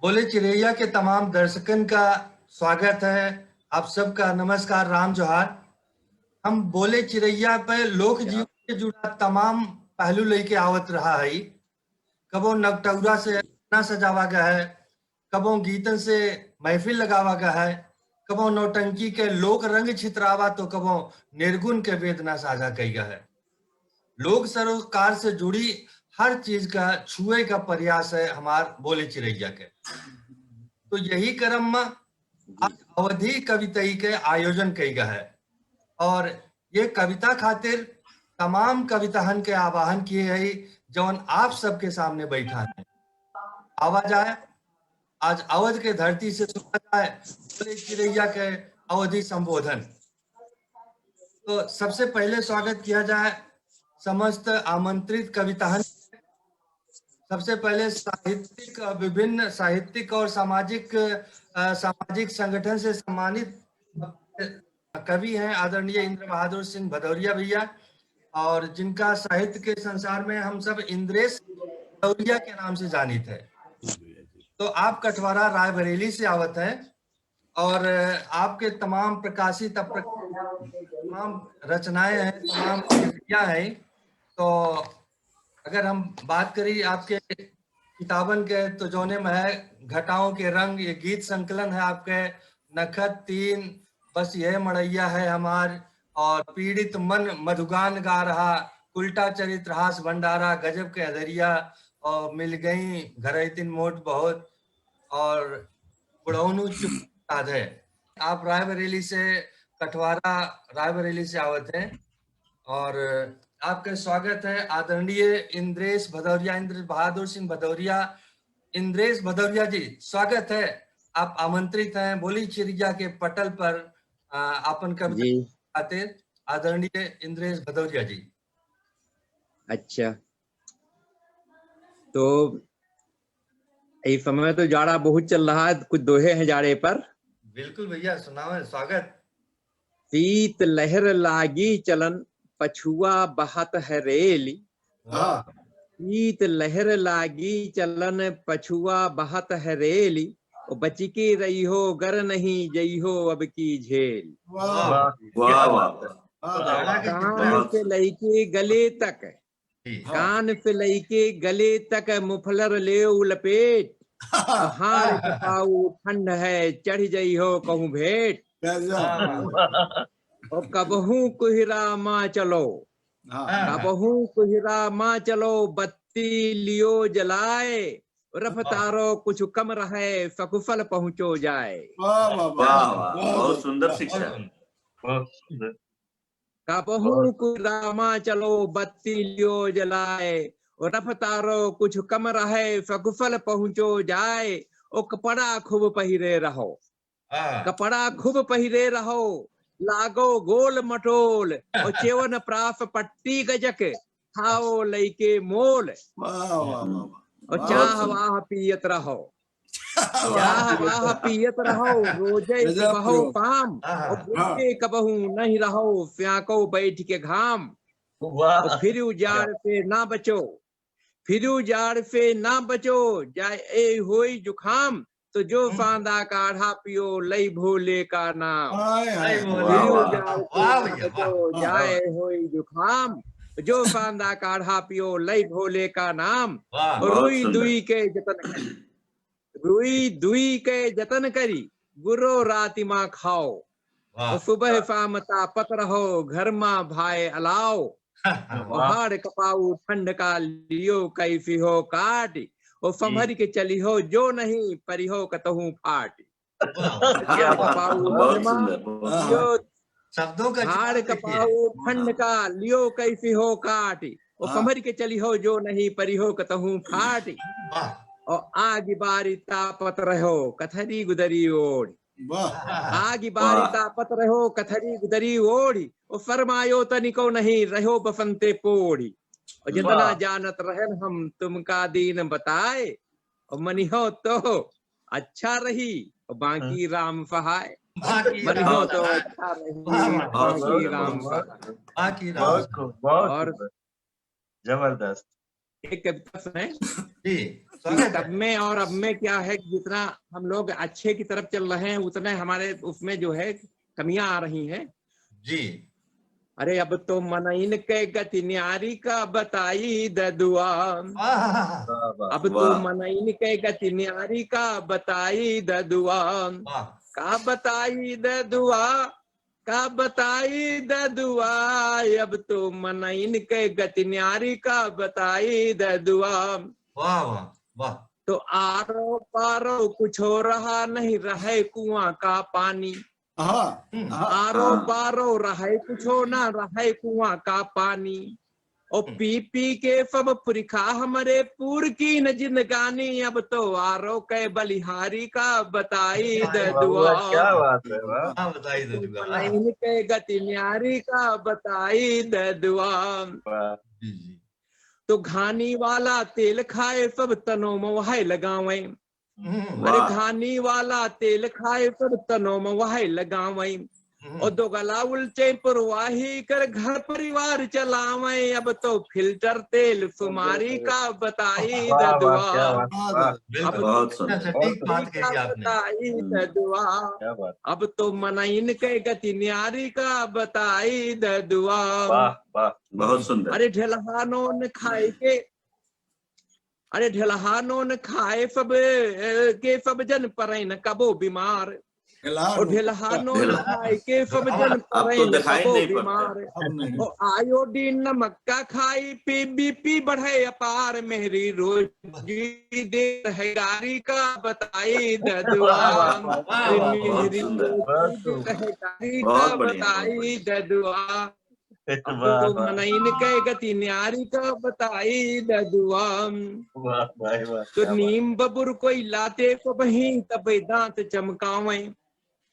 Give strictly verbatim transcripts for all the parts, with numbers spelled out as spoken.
बोले चिरैया के तमाम दर्शकन का स्वागत है। आप सबका नमस्कार, राम जोहार। हम बोले चिरैया पे लोक जीवन से जुड़ा तमाम पहलू लेके आवत रहा है। कबो नवटौरा से अंगना सजावा गया है, कबो गीतन से महफिल लगावा गया है, कबो नौटंकी के लोक रंग छितरावा, तो कबो निर्गुण के वेदना साझा कई गया है। लोक सरोकार से जुड़ी हर चीज का छुए का प्रयास है हमार बोले चिरैया के। तो यही क्रम में आज अवधी कवितई के आयोजन कई गया है और ये कविता खातिर तमाम कवितहन के आवाहन किए है, जौन आप सबके सामने बैठा है। आवा जाए, आज अवध के धरती से सुना जाए बोले चिरैया के अवधी संबोधन। तो सबसे पहले स्वागत किया जाए समस्त आमंत्रित कवितहन। सबसे पहले साहित्यिक, विभिन्न साहित्यिक और सामाजिक, अ, सामाजिक संगठन से सम्मानित कवि हैं आदरणीय इंद्र बहादुर सिंह भदौरिया भैया, और जिनका साहित्य के संसार में हम सब इंद्रेश भदौरिया के नाम से जानित है। तो आप कठवारा रायबरेली से आवत हैं और आपके तमाम प्रकाशित, अप्र-, तमाम रचनाएं हैं, तमाम कृतियां हैं। तो अगर हम बात करी आपके किताबन के, तो जौने में है घटाओं के रंग, ये गीत संकलन है आपके, नखत तीन, बस यह मड़ैया है हमार, और पीड़ित मन मधुगान गा रहा, उल्टा चरित्र हास भंडारा, गजब के अदरिया, और मिल गई घरैतिन मोट बहुत, और बुढ़ौनू चुप साधे। आप रायबरेली से, कठवारा रायबरेली से आवत हैं और आपके स्वागत है आदरणीय इंद्रेश भदौरिया, इंद्र बहादुर सिंह भदौरिया। इंद्रेश भदौरिया जी, स्वागत है, आप आमंत्रित हैं बोली चिरैया के पटल पर, अ, आपन कविता जी। खातिर आदरणीय इंद्रेश भदौरिया जी। अच्छा, तो इस समय तो जाड़ा बहुत चल रहा है, कुछ दोहे हैं जाड़े पर। बिल्कुल भैया, सुनावे, स्वागत। शीत लहर लागी चलन पछुआ बहत है रेल। वाह। शीत लहर लागी चलन पछुआ बहत है रेल। ओ बचिके रहिहो गर नहीं जइहो अब की झेल। वाह। वाह, वाह, वाह। वाह, वाह। कान से लइके गले तक, जी। कान से लइके गले तक मुफलर लेउ लपेट। हाड़ कपाऊ ठंड है, चढ़ जइहो कहूँ भेंट। गजब। और कबहूँ कुहिरा मा चलो, हाँ। कबहूँ कुहिरा मा चलो, बत्ती लियो जलाए, रफ्तारो कुछ कम रहे, सकुशल पहुँचो जाए। वाह, वाह, वाह। वाह, वाह, बहुत सुंदर शिक्षा। बहुत सुंदर। कबहूँ कुहिरा मा चलो, बत्ती लियो जलाए, और रफ्तारो कुछ कम रहे, सकुशल पहुँचो जाए। ओ कपड़ा खूब पहिरे रहो, हाँ। कपड़ा खूब पहिरे रहो, लागो गोल मटोल, और चेवन प्रास पट्टी गजक, खाओ लइके मोल। वाह, वाह, वाह, वाह। और चाह वाह। वाह पियत रहो, चाह वाह पियत रहो, रोजे गजब कबहू प्रयोग। काम, हाँ। और भूखे कबहू नहीं रहो, फ्याँको बैठ के घाम। वाह। और फिर उजाड़ से ना बचो, फिर उजाड़ से ना बचो, जाए होई जुखाम, तो जो हम्म। फांदा काढ़ा पियो, लई भोले का नाम। हाय, हाय। लई भोले वाह, का वाह, नाम। वाह भैया, वाह, तो वाह। जाए होई जुखाम, जो फांदा काढ़ा पियो, लई भोले का नाम। वाह, और बहुत रुई सुंदर। दुई के जतन करी, रुई दुई के जतन करी, गुरो राति मा खाओ। वाह। और सुबह शाम तापत रहो, घर मा भाए अलाओ। वाह। हाड़ कपाऊ ठंड का लियो कैफी हो काट, ओ जी। संभर के चलिहो जो नहीं परिहो कतहूँ फाट। वाह, क्या बात है। हाड़ कपाऊ बहुत ठंड मा सुंदर, बहुत लियो, सुंदर। शब्दों का हाड़ चुनाव देखिए। कपाऊ ठंड का लियो कैफी हो काट, ओ हाँ। संभर के चलिहो जो नहीं परिहो कतहूँ फाट। वाह। ओ आगि बारी तापत रहो कथरी गुदरी ओढ़। वाह। आगि बारी वाह। तापत रहो, कथरी गुदरी ओढ़ी। ओ शरमायो तनिको नहीं, रहो बसंते पोढ़ी। और जितना वाह। जानत रहन हम तुमका दीन बताए। और मनिहो तो अच्छा रही, और बाकी हाँ। राम सहाय। बाकी मनिहो राम तो सहाय। अच्छा रही, वाह, वाह। बाकी बहुत राम खूब, सहाय। बाकी राम बहुत सहाय। खूब, बहुत और खूब। जबरदस्त। एक कविता सुनाए। जी। स्वागत है। तब में और अब में क्या है कि जितना हम लोग अच्छे की तरफ चल रहे हैं, उतने हमारे उसमें जो है कमियां आ रही हैं। जी। अरे, अब तो मनइन के गति न्यारी का बताई ददुआ। वाह। वाह, वाह। अब तो वाह। मनइन के गति न्यारी का बताई ददुआ। वाह। का बताई ददुआ, का बताई ददुआ, अब तो मनइन के गति न्यारी का बताई ददुआ। वाह, वाह, वाह। तो आरो पारो कुछ हो रहा नहीं, रहे कुआं का पानी। हाँ, हम्म। हाँ, आरो हाँ। पारो रहे कुछ हो ना, रहे कुआं का पानी। ओ हम्म। पी पी के सब पुरखा हमरे पूर की न जिंदगानी, अब तो आरो के बलिहारी का बताई वाह, वाह, ददुआ। वाह, क्या बात है, वाह। हाँ, बताई ददुआ। मनइन के गति न्यारी का बताई ददुआ। वाह। जी, जी। तो घानी वाला तेल खाए सब तनो में वहै लगावै। हम्म। अरे वाह। घानी वाला तेल खाए सब तनो में वहै लगावै। हम्म। और दोगला उलचे परवाही कर घर परिवार चलावै। अब तो फिल्टर तेल सुमारी का बताई वाह, वाह, ददुआ। क्या बात, वाह। बिल्कुल। अब तो बहुत सुंदर। सटीक बात कही का आपने। बताई हम्म। ददुआ। क्या बात। अब तो मनइन के गति न्यारी का बताई ददुआ। वाह, वाह। बहुत सुंदर। अरे ढेलहा नोन खाए के, अरे ढेलहा नोन खाए सब, ए, के सब जन परै न कबो बीमार। ढेलहा ओ नोन। ढेलहा नोन ढेलहा। खाए के सब जन अब तो परै न दिखाई कबो नहीं पड़ता। बीमार। अब नहीं। ओ आयोडीन नमक का खाई पी बी पी बढ़े अपार। मेहरी रोजी दे है गारी का बताई ददुआ। वाह, वाह, वाह, वाह, बहुत मेहरी सुंदर। रोजी दे है गारी का बहुत बढ़िया, बहुत बताई बढ़िया। ददुआ। अब वाह, तो वाह। मनइन के गति न्यारी का बताई ददुआ। वाह, वाह, वाह, तो क्या बात। नीम बबुर कोई लाते सबही तबे दांत चमकावै।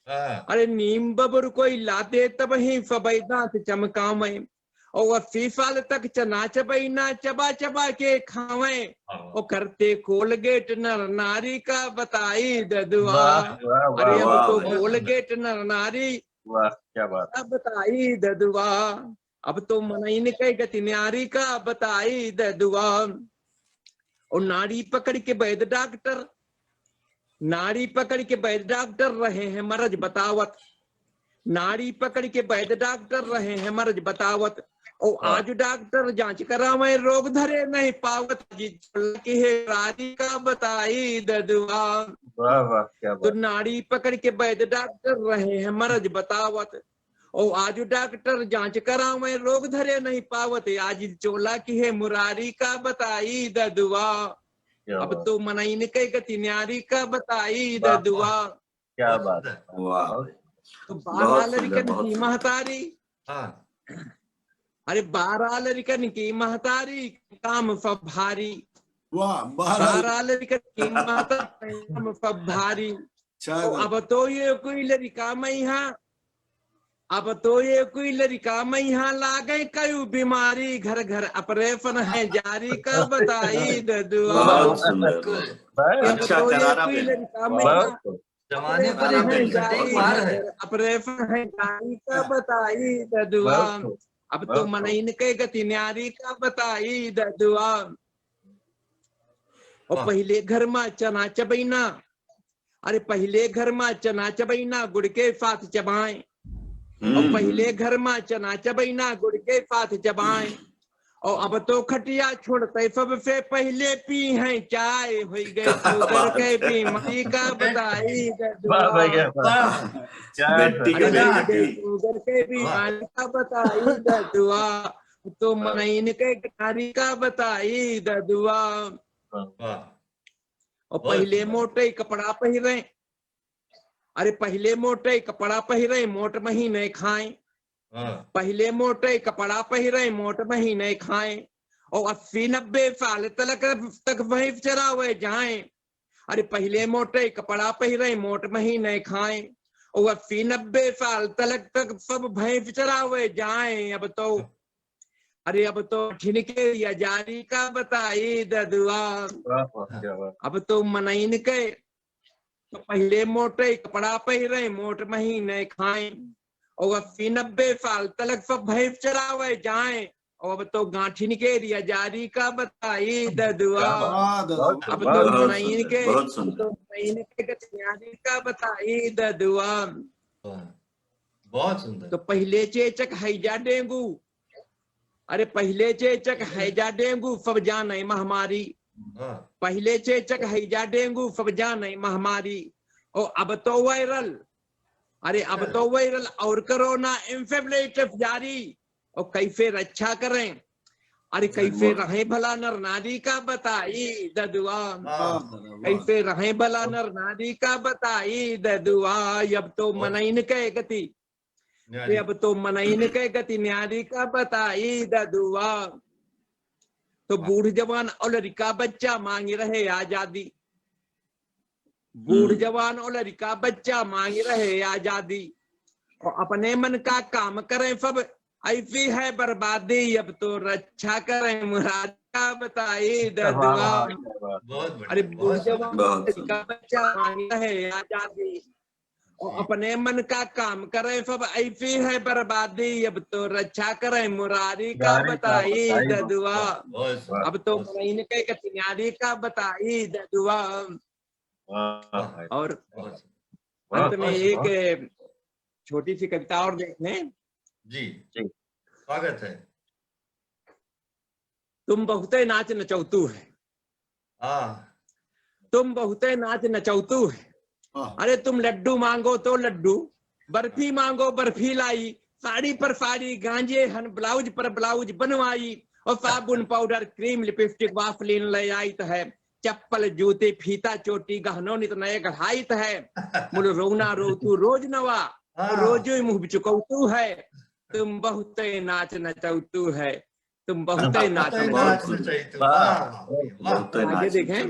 हाँ। अरे नीम बबुर कोई लाते तबही सबही दांत चमकावै। और अस्सी साल तक चना चबैना चबा चबा के खावै। हाँ। और करते कोलगेट नर नारी का बताई ददुआ। वाह, वाह, वाह, अरे अब वाह, तो वाह। कोलगेट नर नारी वाह, क्या बात। का बताई ददुआ। अब तो मनइन के गति न्यारी का बताई ददुआ। और नाड़ी पकड़ के वैद डॉक्टर, नाड़ी पकड़ के वैद डॉक्टर रहे हैं मरज बतावत। नाड़ी पकड़ के वैद डॉक्टर रहे हैं मरज बतावत। और वाह। आज डॉक्टर जांच करावै रोग धरे नहीं पावत। जी चोला की है राजी का बताई ददुआ। वाह, वाह, क्या तो बात। नाड़ी पकड़ के वैद डॉक्टर रहे हैं मरज बतावत। ओ आजु डॉक्टर जांच करावै रोग धरे नहीं पावत, आज चोला की है मुरारी का बताई ददुआ। क्या अब बात। तो मनइन के गति न्यारी का बताई वाह, ददुआ। वाह। क्या बात है। वाह। तो बहुत बारह सुंदर, लड़कन बहुत की सुंदर। महतारी। हाँ। अरे बारह लड़कन की महतारी काम सब भारी। वाह, बारह बारह लड़कन की महतारी काम सब भारी। अच्छा, तो अब तो ये कोई लड़का में यहाँ, अब तो ये कोई लड़का में यहाँ लागे कयू बीमारी, घर घर ऑपरेशन है जारी का बताई ददुआ। बहुत सुंदर, बहुत। अब अच्छा तो ये करारा कोई भी। लड़का में बहुत यहाँ खूब। जमाने पर ऑपरेशन एकदम है सटीक जारी, बात है। घर घर ऑपरेशन है जारी का बताई ददुआ। बहुत खूब। अब तो बहुत खूब। मनइन के गति न्यारी का बताई ददुआ। और वाह। पहिले घर मा चना चबैना, अरे पहिले घर मा चना चबैना गुड़ के साथ चबाएं। हम्म, और पहिले हम्म। घर मा चना चबैना गुड़ के साथ चबाएं। और अब तो खटिया छोड़ते सबसे पहिले पी हैं चाय, होई गए शुगर के बीमारी का बताई ददुआ। वाह, वाह, क्या बात। वाह। चाय बेटी के अरे बेटी। होई गए शुगर के बीमारी का बताई ददुआ। तो हाँ। मनइन के गति न्यारी का बताई ददुआ। वाह। और बहुत पहिले सुंदर। मोटे कपड़ा पहिरे, अरे पहिले मोटे कपड़ा पहिरे, मोट महीने खाए। हाँ। पहिले मोटे कपड़ा पहिरे, मोट महीने खाए। और अस्सी नब्बे साल तलक, तक भैंस चरावे जाए। अरे पहिले मोटे कपड़ा पहिरे, मोट महीने खाए। और अस्सी नब्बे साल तलक, तक सब भैंस चरावे जाए। अब तो अरे अब तो ठिनके या जारी का बताई ददुआ। वाह, वाह, क्या बात। अब तो मनइन के, तो पहिले मोटे कपड़ा पहिरे, मोट महीने खाए। और अस्सी नब्बे साल तलक सब भैंस चरावे जाए। और अब तो गांठिन के रिया जारी का बताई ददुआ। वाह, ददुआ। बहुत अब सुंदर, तो बहुत मनइन सुंदर, के, बहुत अब सुंदर। तो मनइन के गतियारी का बताई ददुआ। वाह, बहुत सुंदर। तो पहिले चेचक हैजा डेंगू, अरे पहिले चेचक हैजा डेंगू, सब जाने महामारी। हाँ। पहिले चेचक हैजा डेंगू, सब जाने महामारी। और अब तो वायरल, अरे अब तो वायरल और कोरोना इन्फेब्लेटिव जारी। और कैसे रक्षा करें, अरे कैसे रहे भला नर नारी का बताई ददुआ। वाह, वाह। कैसे रहे भला नर नारी का बताई ददुआ। अब तो मनइन के गति, न्यारी। अब तो मनइन के गति न्यारी का बताई ददुआ। तो बूढ़ जवान और लड़िका बच्चा मांगी रहे आजादी। बूढ़ हम्म। जवान और लड़िका बच्चा मांगी रहे आजादी। और अपने मन का काम करें सब, ऐसी है बर्बादी। अब तो रक्षा करें मुरारी का बताई ददुआ। वाह, वाह, वाह। बहुत बढ़िया, अरे बूढ़ बहुत जवान बढ़िया। और लड़िका बच्चा मांगी रहे आजादी। और अपने मन का काम करें सब, ऐसी है बर्बादी। अब तो रक्षा करें मुरारी का बताई ददुआ। बहुत सुंदर, अब तो मनइन के गति न्यारी का बताई ददुआ। वाह, वाह। और अंत में एक छोटी सी कविता और देख लें। जी, जी। स्वागत है। तुम बहुते नाच नचौतू है। हाँ। तुम बहुते नाच नचौतू है। हाँ। अरे तुम लड्डू मांगो तो लड्डू, बर्फी मांगो बर्फी लाई, साड़ी पर साड़ी गांजे हन, ब्लाउज पर ब्लाउज बनवाई, और साबुन पाउडर क्रीम लिपस्टिक वासलीन ले आइत है, चप्पल जूते फीता चोटी गहनो नित नए गढ़ाइत है। मुल रोना रोतू रोज नवा, हाँ। रोजो मुँह बिचुकौतू है। तुम बहुते नाच नचौतू है, तुम बहुते नाच नचौतू। वाह, वाह, वाह। आगे देखें।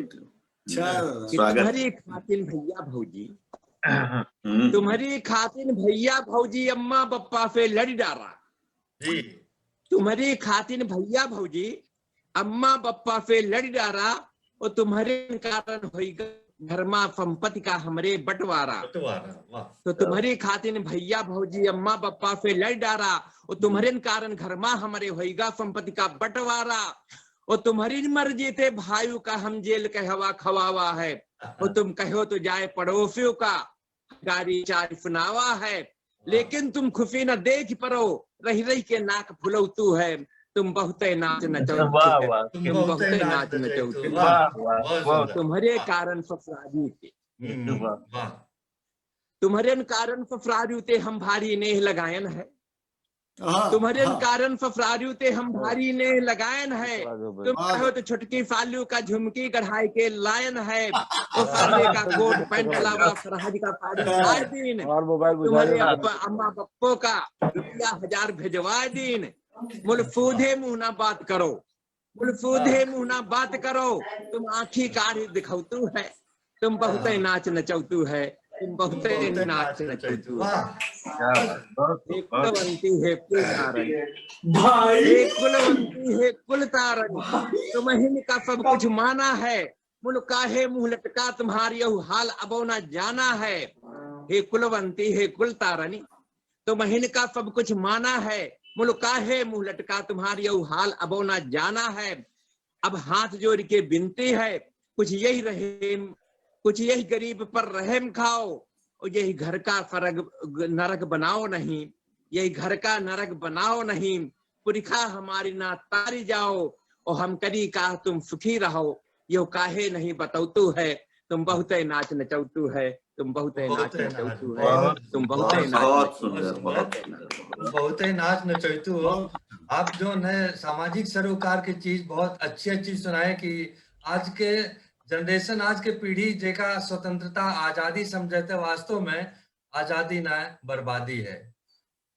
अच्छा। कि तुम्हरी खातिन भइया भौजी, हम्म। तुम्हरी खातिन भइया भौजी अम्मा बप्पा से लड़ी डारा। जी। तुम्हरी खातिन भइया भौजी अम्मा बप्पा से लड़ी डारा, और तुम्हरे कारण होइगा घर मा संपत्ति का हमरे बंटवारा। बंटवारा, वाह। तो तुम्हरी खातिन भइया भौजी अम्मा बप्पा से लड़ी डारा, और तुम्हरे कारण घर मा हमरे होइगा संपत्ति का बंटवारा। और तुम्हरी मर्जी ते भाइयों का हम जेल के हवा खवावा है। और तुम कहो तो जाए पड़ोसियों का गारी चारी सुनावा है। लेकिन तुम खुशी न देख परो, रहि रहि के नाक फुलौतू है। तुम बहुते नाच नचौतू है। वाह, वाह। तुम बहुते नाच नचौतू है। वाह, वाह, वाह। तुम्हरे कारण ससुरारी के। हम्म, वाह। तुम्हरे कारण ससुरारी ते हम भारी नेह लगायन है। हाँ, तुम्हरे कारण ससुरारी ते हम भारी नेह लगायन है। तुम कहो तो छोटकी सालू का झुमकी गढ़ाई के लायन है। ओ साले का कोट पैंट लावा, सरहज का साड़ी लाए दीन। तुम्हरे अम्मा बप्पो का रुपया हजार भेजवाए दीन। मुल सूधे मुँह ना बात करो, मुल सूधे मुँह ना बात करो, तुम आँखी काढ़ी दिखौतू है। तुम बहुते नाच नचौतू है, तुम बहुते नाच नचौतू है। वाह। हे कुलवंती, हे कुल तारनी। भाई। हे कुलवंती, हे कुल तारनी। भाई। तुम्हिन का सब कुछ माना है, मुल काहे मुँह लटका तुम्हारी यहू हाल अबो ना जाना है। हे कुलवंती, हे कुल तारनी, तुम्हिन का सब कुछ माना है, मुल काहे मुँह लटका तुम्हारी यहू हाल अबो ना जाना है। अब हाथ जोड़ के विनती है, कुछ यही रहम, कुछ यही गरीब पर रहम खाओ, और यही घर का फरग, नरक बनाओ नहीं, यही घर का नरक बनाओ नहीं, पुरखा हमारी ना तारी जाओ, और हम करी का तुम सुखी रहो, यो काहे नहीं बतौतू है, तुम बहुते नाच नचौतू है, तुम बहुते नाच नचौतू है, तुम बहुते नाच नचौतू है। बहुत सुंदर, बहुत सुंदर। बहुते नाच नचौतू हो। आप जो है सामाजिक सरोकार की चीज, बहुत अच्छी अच्छी सुनाए कि आज के जनरेशन, आज के पीढ़ी जेका स्वतंत्रता, आजादी समझते, वास्तव में आजादी ना, बर्बादी है।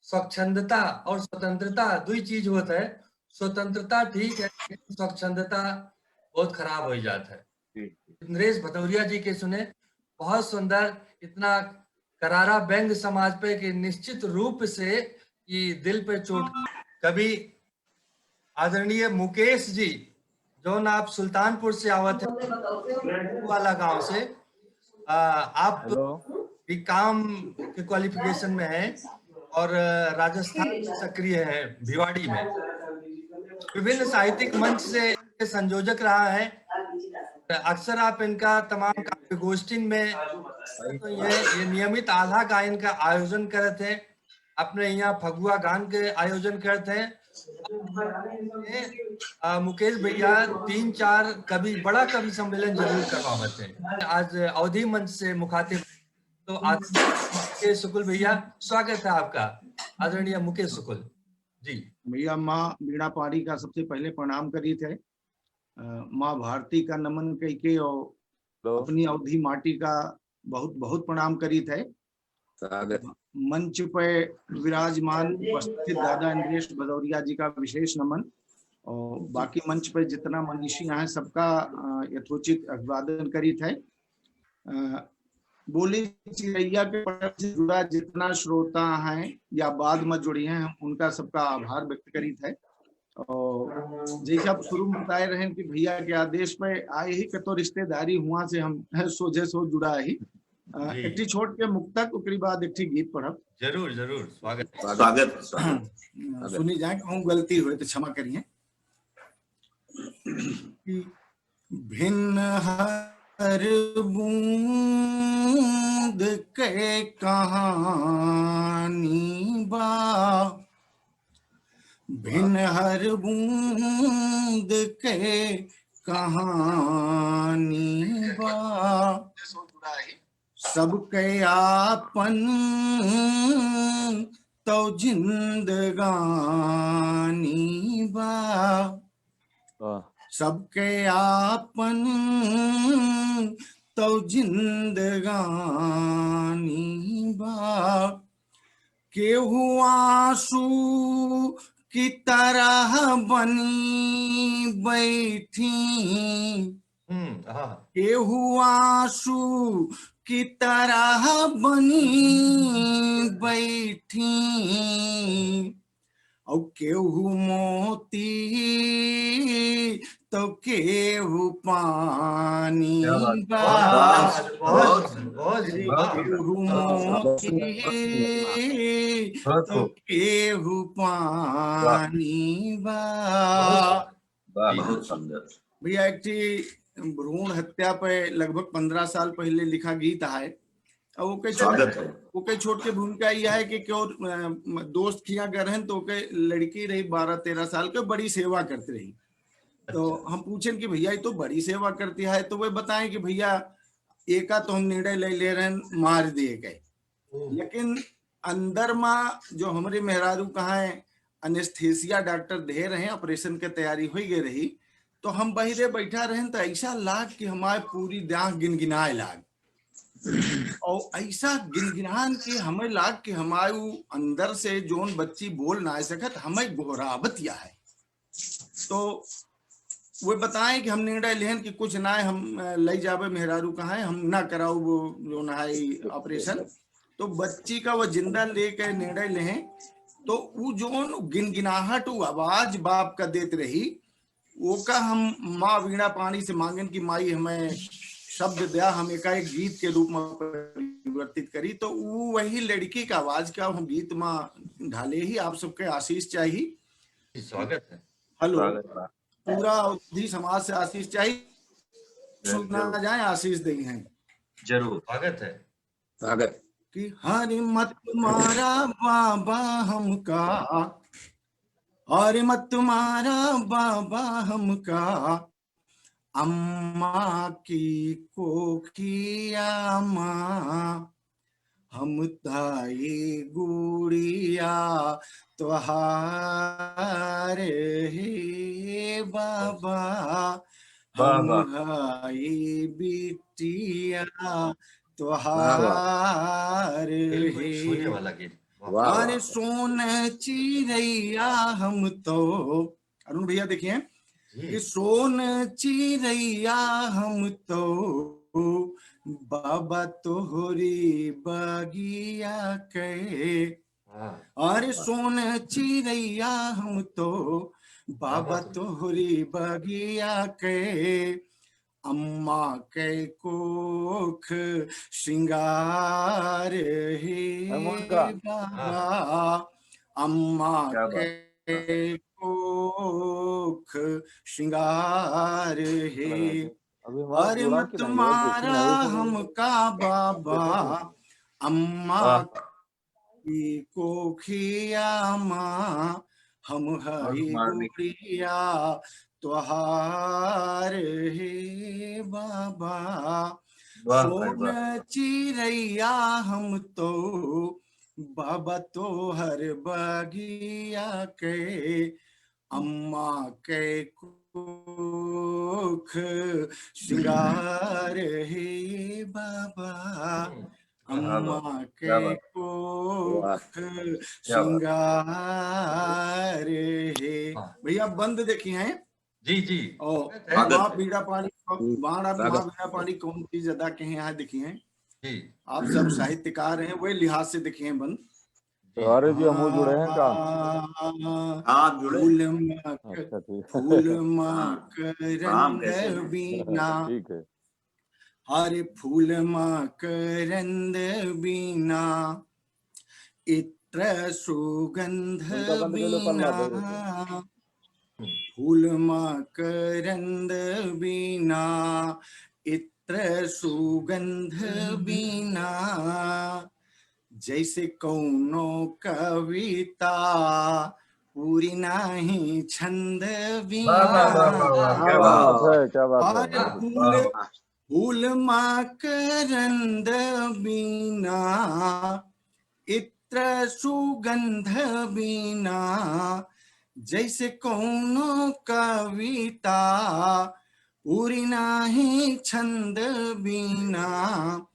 स्वच्छंदता और स्वतंत्रता दुई चीज होत है। स्वतंत्रता ठीक है, लेकिन स्वच्छंदता बहुत खराब हो जात है। जी, जी। इंद्रेश भदौरिया जी के सुने, बहुत सुंदर, इतना करारा व्यंग समाज पे कि निश्चित रूप से ये दिल पे चोट। कवि आदरणीय मुकेश जी, जौन आप सुल्तानपुर से आवत है, वाला गांव से, आ, आप हेलो। बीकॉम के क्वालिफिकेशन में हैं और, अ, राजस्थान से सक्रिय हैं, भिवाड़ी में। विभिन्न साहित्यिक मंच से संयोजक रहा है। अक्सर आप इनका तमाम काव्य गोष्ठिन में, तो ये, ये नियमित आल्हा गायन का आयोजन करत हैं, अपने यहाँ फगुआ गान के आयोजन करत हैं। ये, अ, मुकेश भैया तीन चार कवि, बड़ा कवि सम्मेलन जरूर करवावत हैं। आज अवधी मंच से मुखातिब, तो आदरणीय मुकेश शुक्ल भैया, स्वागत है आपका, आदरणीय मुकेश शुक्ल जी। भैया, माँ वीणा पाणी का सबसे पहले प्रणाम करीत है। अ, माँ भारती का नमन कइके और हेलो। अपनी अवधी माटी का बहुत, बहुत प्रणाम करीत है। स्वागत। मंच पे विराजमान उपस्थित दादा इंद्रेश भदौरिया जी का विशेष नमन और बाकी मंच पे जितना मनीषी हैं, सबका, अ, यथोचित अभिवादन करीत है। अ, बोली चिरैया के पर्व से जुड़ा जितना श्रोता हैं या बाद में जुड़ी हैं, हम उनका सबका आभार व्यक्त करीत है। और जैसे आप शुरू में बताए रहे कि भैया के आदेश पे आए ही, कतो रिश्तेदारी हुआ से हम सोझे सो जुड़ा ही। अ, जी। एक ठी छोट के मुक्तक, ओकरी बाद एक ठी गीत पढ़ब। जरूर, जरूर, स्वागत है। स्वागत, स्वागत। अ, सुनी जाए, कहूँ गलती होए तो क्षमा करिए। कि भिन्न हर बूंद के कहानी बा, भिन्न हर बूंद के कहानी बा, सबके आपन तो जिंदगानी बा। वाह। सबके आपन तो जिंदगानी बा। केहू आंसू की तरह बनी बैठी, हम्म, हाँ। केहू आंसू की तरह बनी बैठी, और केहू मोती तो केहू पानी बा। बहुत, बहुत, बहुत, बहुत, बहुत। केहू मोती तो केहू पानी बा। बहुत सुंदर। भैया, एक ठी भ्रूण हत्या पे लगभग पन्द्रह साल पहिले लिखा गीत है। और ओके छोट, ओके छोट के भूमिका यह है कि क्यों, अ, दोस्त खिया घर हैं तो ओके लड़की रही बारह तेरह साल के, बड़ी सेवा करती रही। तो हम पूछें कि भैया, ये तो बड़ी सेवा करती है, तो वे बताएं कि भैया, एका तो हम निर्णय ले, ले रहे हैं मार दिए गए। लेकिन अंदर मा जो हमरे मेहरारू कहाँ है, anesthesia डॉक्टर दे रहे, ऑपरेशन के तैयारी हो गई रही, तो हम बहिरे बैठा रहे तो ऐसा लाग कि हमारे पूरी देह गिनगिनाए लाग। और ऐसा गिनगिनान कि हमें लाग कि हमारे उ अंदर से जोन बच्ची बोल ना सकत, हमें गोहरावत या है। तो वे बताएं कि हम निर्णय लेहन कि कुछ ना है, हम, अ, ले जावे मेहरारू कहाँ है, हम ना कराओ वो जो ना है ऑपरेशन। तो बच्ची का वो जिंदा लेके निर्णय लेहन, तो वो जोन गिनगिनाहट, वो आवाज बाप का देत रही, ओका हम माँ वीणा पाणी से मांगन कि माई हमें शब्द द्या, हम एका एक गीत के रूप में परिवर्तित करी। तो वो वही लड़की का आवाज का हम गीत में ढाले ही। आप सबके आशीष चाही। स्वागत है। हेलो। स्वागत है। पूरा अवधी समाज से आशीष चाही। जय, सुना जय। जाए, आशीष दे हैं। जरूर। स्वागत है। स्वागत। कि हरि मत मारा बाबा हमका, हरि मत मारा बाबा हमका, अम्मा की कोखिया मा, हम ताई गुड़िया तोहार हे बाबा, वाह, हम वाह। हाई बिटिया वाह, वाह। तोहार बिल्कुल हे। छूने वाला गीत। वाह, वाह, अरे वाह। सोन चिरैया हम तो, अरुण भैया देखिए, जी। कि सोन चिरैया हम तो बाबा तोहरी बगिया के। हाँ। अरे सोन चिरैया हम तो बाबा बाबा तो तोहरी बगिया के, अम्मा के कोख श्रृंगार हे अम्मा का। बाबा, हाँ। अम्मा क्या बात। के कोख कोख श्रृंगार हे। अभी हमारा अरे जुड़ाव मत की नहीं है, मारा नहीं है, हमका बाबा, अम्मा वाह। की कोखिया मा, हम हई गुड़िया तोहार हे बाबा। वाह भाई, सोन वाह। चिरैया हम तो बाबा तोहर बगिया के, अम्मा के कोख श्रृंगार हे बाबा, हम्म। अम्मा के कोख श्रृंगार हे। हाँ। भैया, बंद देखी हैं। जी, जी। और स्वागत है। महावीरा पाणी, हम्म, महावीरा पाणी कौन चीज अदा के हैं, यहाँ देखी हैं। जी। आप सब साहित्यकार हैं, वही लिहाज से देखी हैं बंद। अरे जी, हमहू जुड़े हैं का? हाँ, आप जुड़े। फूल मा क-, अच्छा, ठीक। फूल मा हाँ। करंद बीना। ठीक है। अरे फूल मा करंद बीना, इत्र सुगंध उनका बंद कर लो, पल्ला बीना। दे दो। फूल मा करंद बीना, इत्र सुगंध बीना, जैसे कौनो कविता पूरी नाही छंद बीना। वाह, वाह, वाह, वाह, वाह, क्या बात है, क्या बात है। और फूल, फूल मा करंद बीना, इत्र सुगंध बीना, जैसे कौनो कविता पूरी नाही छंद बीना।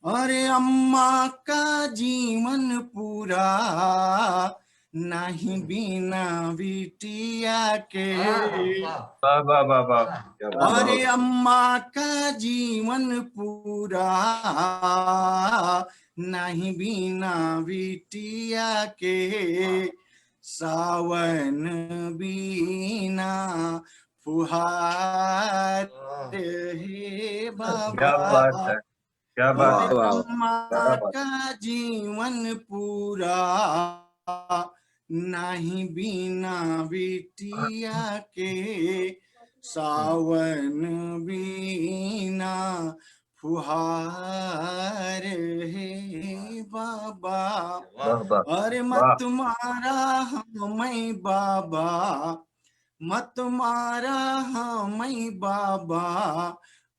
अरे अम्मा का जीवन पूरा नाही बीना बिटिया के। वाह, वाह, वाह, वाह, क्या बात। अरे अम्मा का जीवन पूरा नाही बीना बिटिया के, सावन बीना फुहार हे बाबा। क्या बात है, क्या बात है। अम्मा का जीवन पूरा नाही बीना बिटिया के, सावन बीना फुहार हे बाबा। वाह, वाह, अरे वाह। मत मारा हमें बाबा, मत मारा हमें बाबा,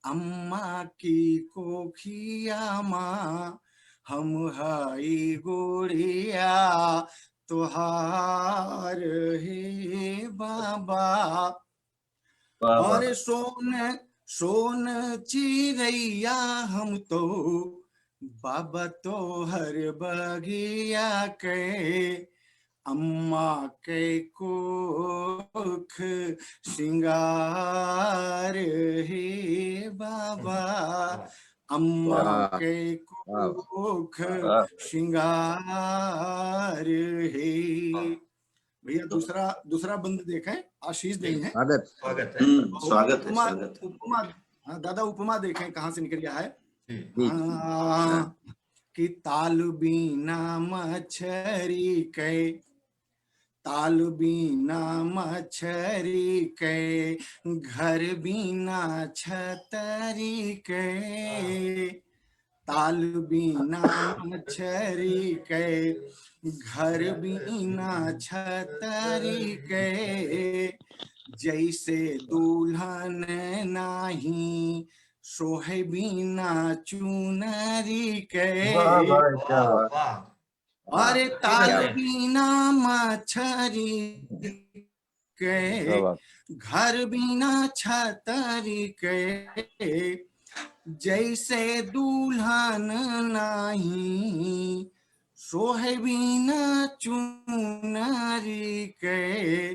अम्मा की कोखिया मा, हम हई गुड़िया तोहार हे बाबा। वाह, वाह। अरे सोन, सोन चिरैया हम तो बाबा तोहर बगिया के, अम्मा के कोख श्रृंगार हे बाबा, अम्मा वाह। के वाह। कोख वाह। श्रृंगार हे। वाह। भैया, दूसरा, दूसरा बंद देखें, आशीष जी। देंगे। स्वागत। स्वागत है। हम्म, स्वागत है, उपमा, स्वागत है। उपमा, हाँ, दादा, उपमा देखें कहाँ से निकल गया है। जी। जी। हाँ, कि ताल बीना मछरी के, ताल बीना मछरी के, घर बीना छतरी के। ताल बीना मछरी के, घर बीना छतरी के, जैसे दुल्हन नाही सोहे बीना चुनरी के। वाह, वाह, क्या बात। वाह। अरे ताल क्या बात। बीना मछरी के, क्या बात। घर बीना छतरी के, जैसे दुल्हन नाही सोहे बीना चुनरी के।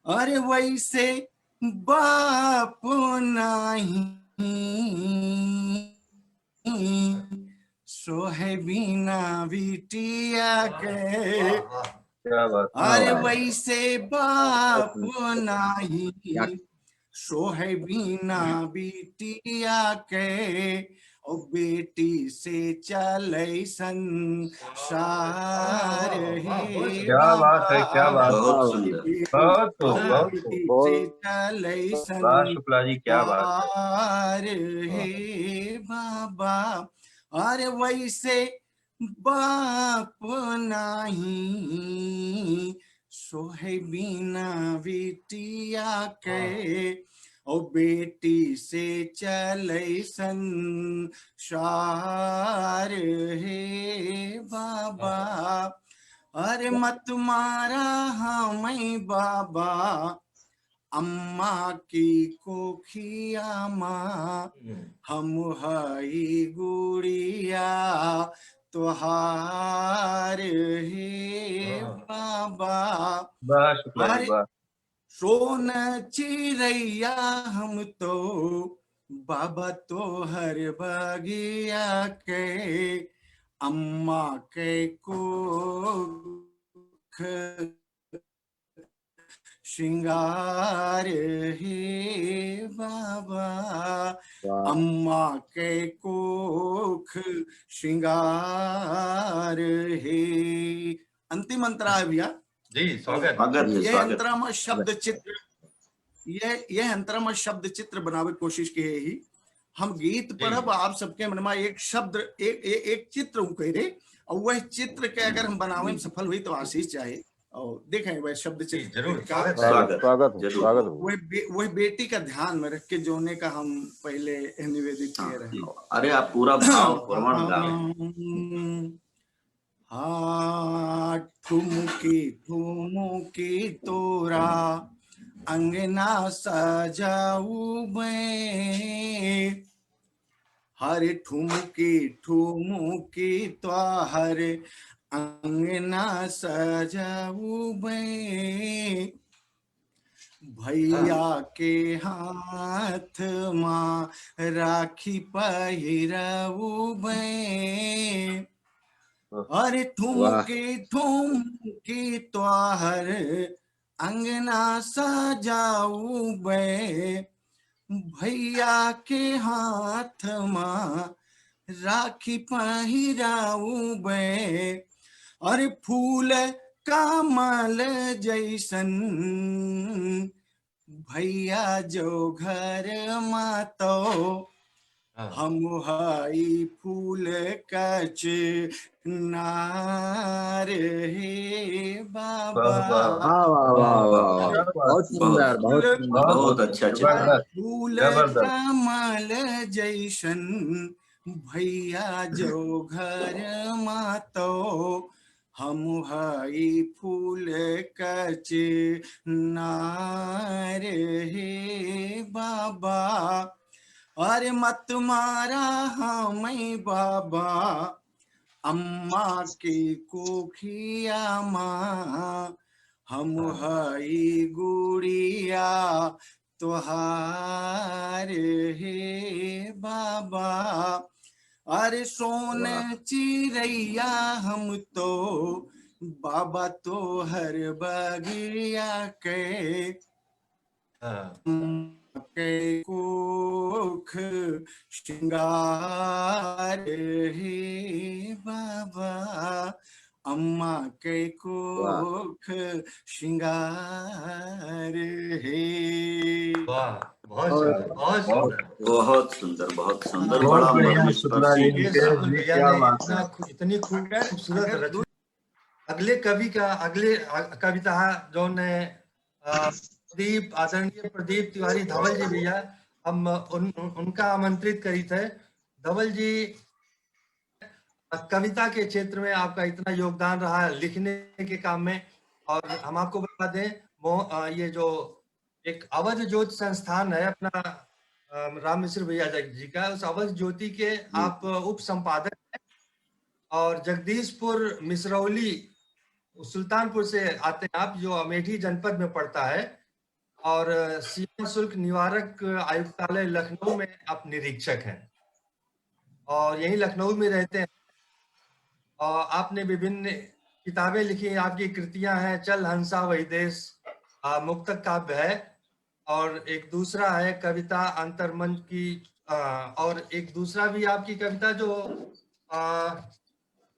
अरे वैसे बाप नाही सोहे बीना बिटिया के। वाह, वाह। क्या बात है। अरे वाह। वैसे बाप नाही सोहे बीना बिटिया के। ओ बेटी से चलै संसार हे बाबा। क्या बात है, क्या बात है। बहुत सुंदर। बहुत खूब, बहुत खूब। बेटी से चलै संसार हे बाबा। अरे वैसे बाप नाही सोहे बिना बिटिया के, ओ बेटी से चलै संसार हे बाबा। अरे मत मारा हमै बाबा, अम्मा की कोखिया मा हम हई गुड़िया तोहार हे बाबा। वाह शुक्ला जी, अरे वाह। सोन चिरैया हम तो बाबा तोहर बगिया के, अम्मा के कोख श्रृंगार हे बाबा, वाह। अम्मा के कोख श्रृंगार हे। अंतिम अंतरा है भैया। जी, स्वागत। स्वागत है, ये स्वागत। अंतरा में शब्द चित्र, ये, ये अंतरा में शब्द चित्र बनावे कोशिश किहे ही। हम गीत जी। पढ़ब, आप सबके मन में एक शब्द, एक, एक, एक चित्र उकेरे, और वह चित्र के अगर हम बनावे में सफल हुई तो आशीष चाहे। और देखें वह शब्द जी, चित्र जरूर, का स्वागत है। स्वागत, स्वागत हो, जरूर। स्वागत हो। वह बे-, वह बेटी का ध्यान में रख के जोने का हम पहले निवेदित हाँ, किए रहे। अरे आप पूरा भाव प्रवण गावे। हाँ, ठुमकी ठुमकी तोरा अंगना सजाउबे, हर ठुमकी ठुमकी तोहर अंगना सजाउबे। भैया हाँ। के हाथ मा राखी पहिराउबे। हाँ। अरे वाह। ठुमकी ठुमकी तोहर अंगना सजाउबे। भैया के हाथ मा राखी पहिराउबे। अरे फूल कमल जैसन भैया जो घर मा तो हाँ। हम हई फूल कचनार हे बाबा। वाह, वाह, वाह, वाह, वाह। क्या बात। बहुत सुंदर, बहुत सुंदर। बहुत अच्छा चित्र। जबरदस्त, फूल जबरदस्त। कमल जैसन भैया जो घर मा तो हम हई फूल कचनार हे बाबा। अरे मत मारा हमै बाबा, अम्मा के कोखिया मा हम हाँ। हई गुड़िया तोहार हे बाबा। अरे सोन वाह। चिरैया हम तो बाबा तोहर बगिया के हाँ। के कोख श्रृंगार हे बाबा, अम्मा के वाह। कोख श्रृंगार हे। वाह, बहुत और सुंदर, बहुत सुंदर। बहुत सुंदर, बहुत सुंदर, बहुत बड़ा बढ़िया मर्मस्पर्शी शुक्ला जी, गीत। नितेश जी, भैया क्या ने बात इतना है। खू-, इतनी खूब, अगर, खूबसूरत अगर रचना। अगले कवि का, अगले, अ, कविता जौन है, अ, प्रदीप, आदरणीय प्रदीप तिवारी धवल जी भैया, हम उन, उन, उनका आमंत्रित करी थे। धवल जी, कविता के क्षेत्र में आपका इतना योगदान रहा है लिखने के काम में, और हम आपको बता दें, मो-, अ, ये जो एक अवध ज्योति संस्थान है अपना, अ, राम मिश्र भैया जी का, उस अवध ज्योति के हम्म। आप उप संपादक हैं, और जगदीशपुर मिसरौली, सुल्तानपुर से आते हैं आप, जो अमेठी जनपद में पड़ता है, और सीमा शुल्क निवारक आयुक्तालय लखनऊ में आप निरीक्षक हैं। और यहीं लखनऊ में रहते हैं। और आपने विभिन्न किताबें लिखी हैं, आपकी कृतियां हैं चल हंसा वही देश, आ, मुक्तक काव्य है, और एक दूसरा है कविता अंतर्मन की, अ, और एक दूसरा भी आपकी कविता जो, अ,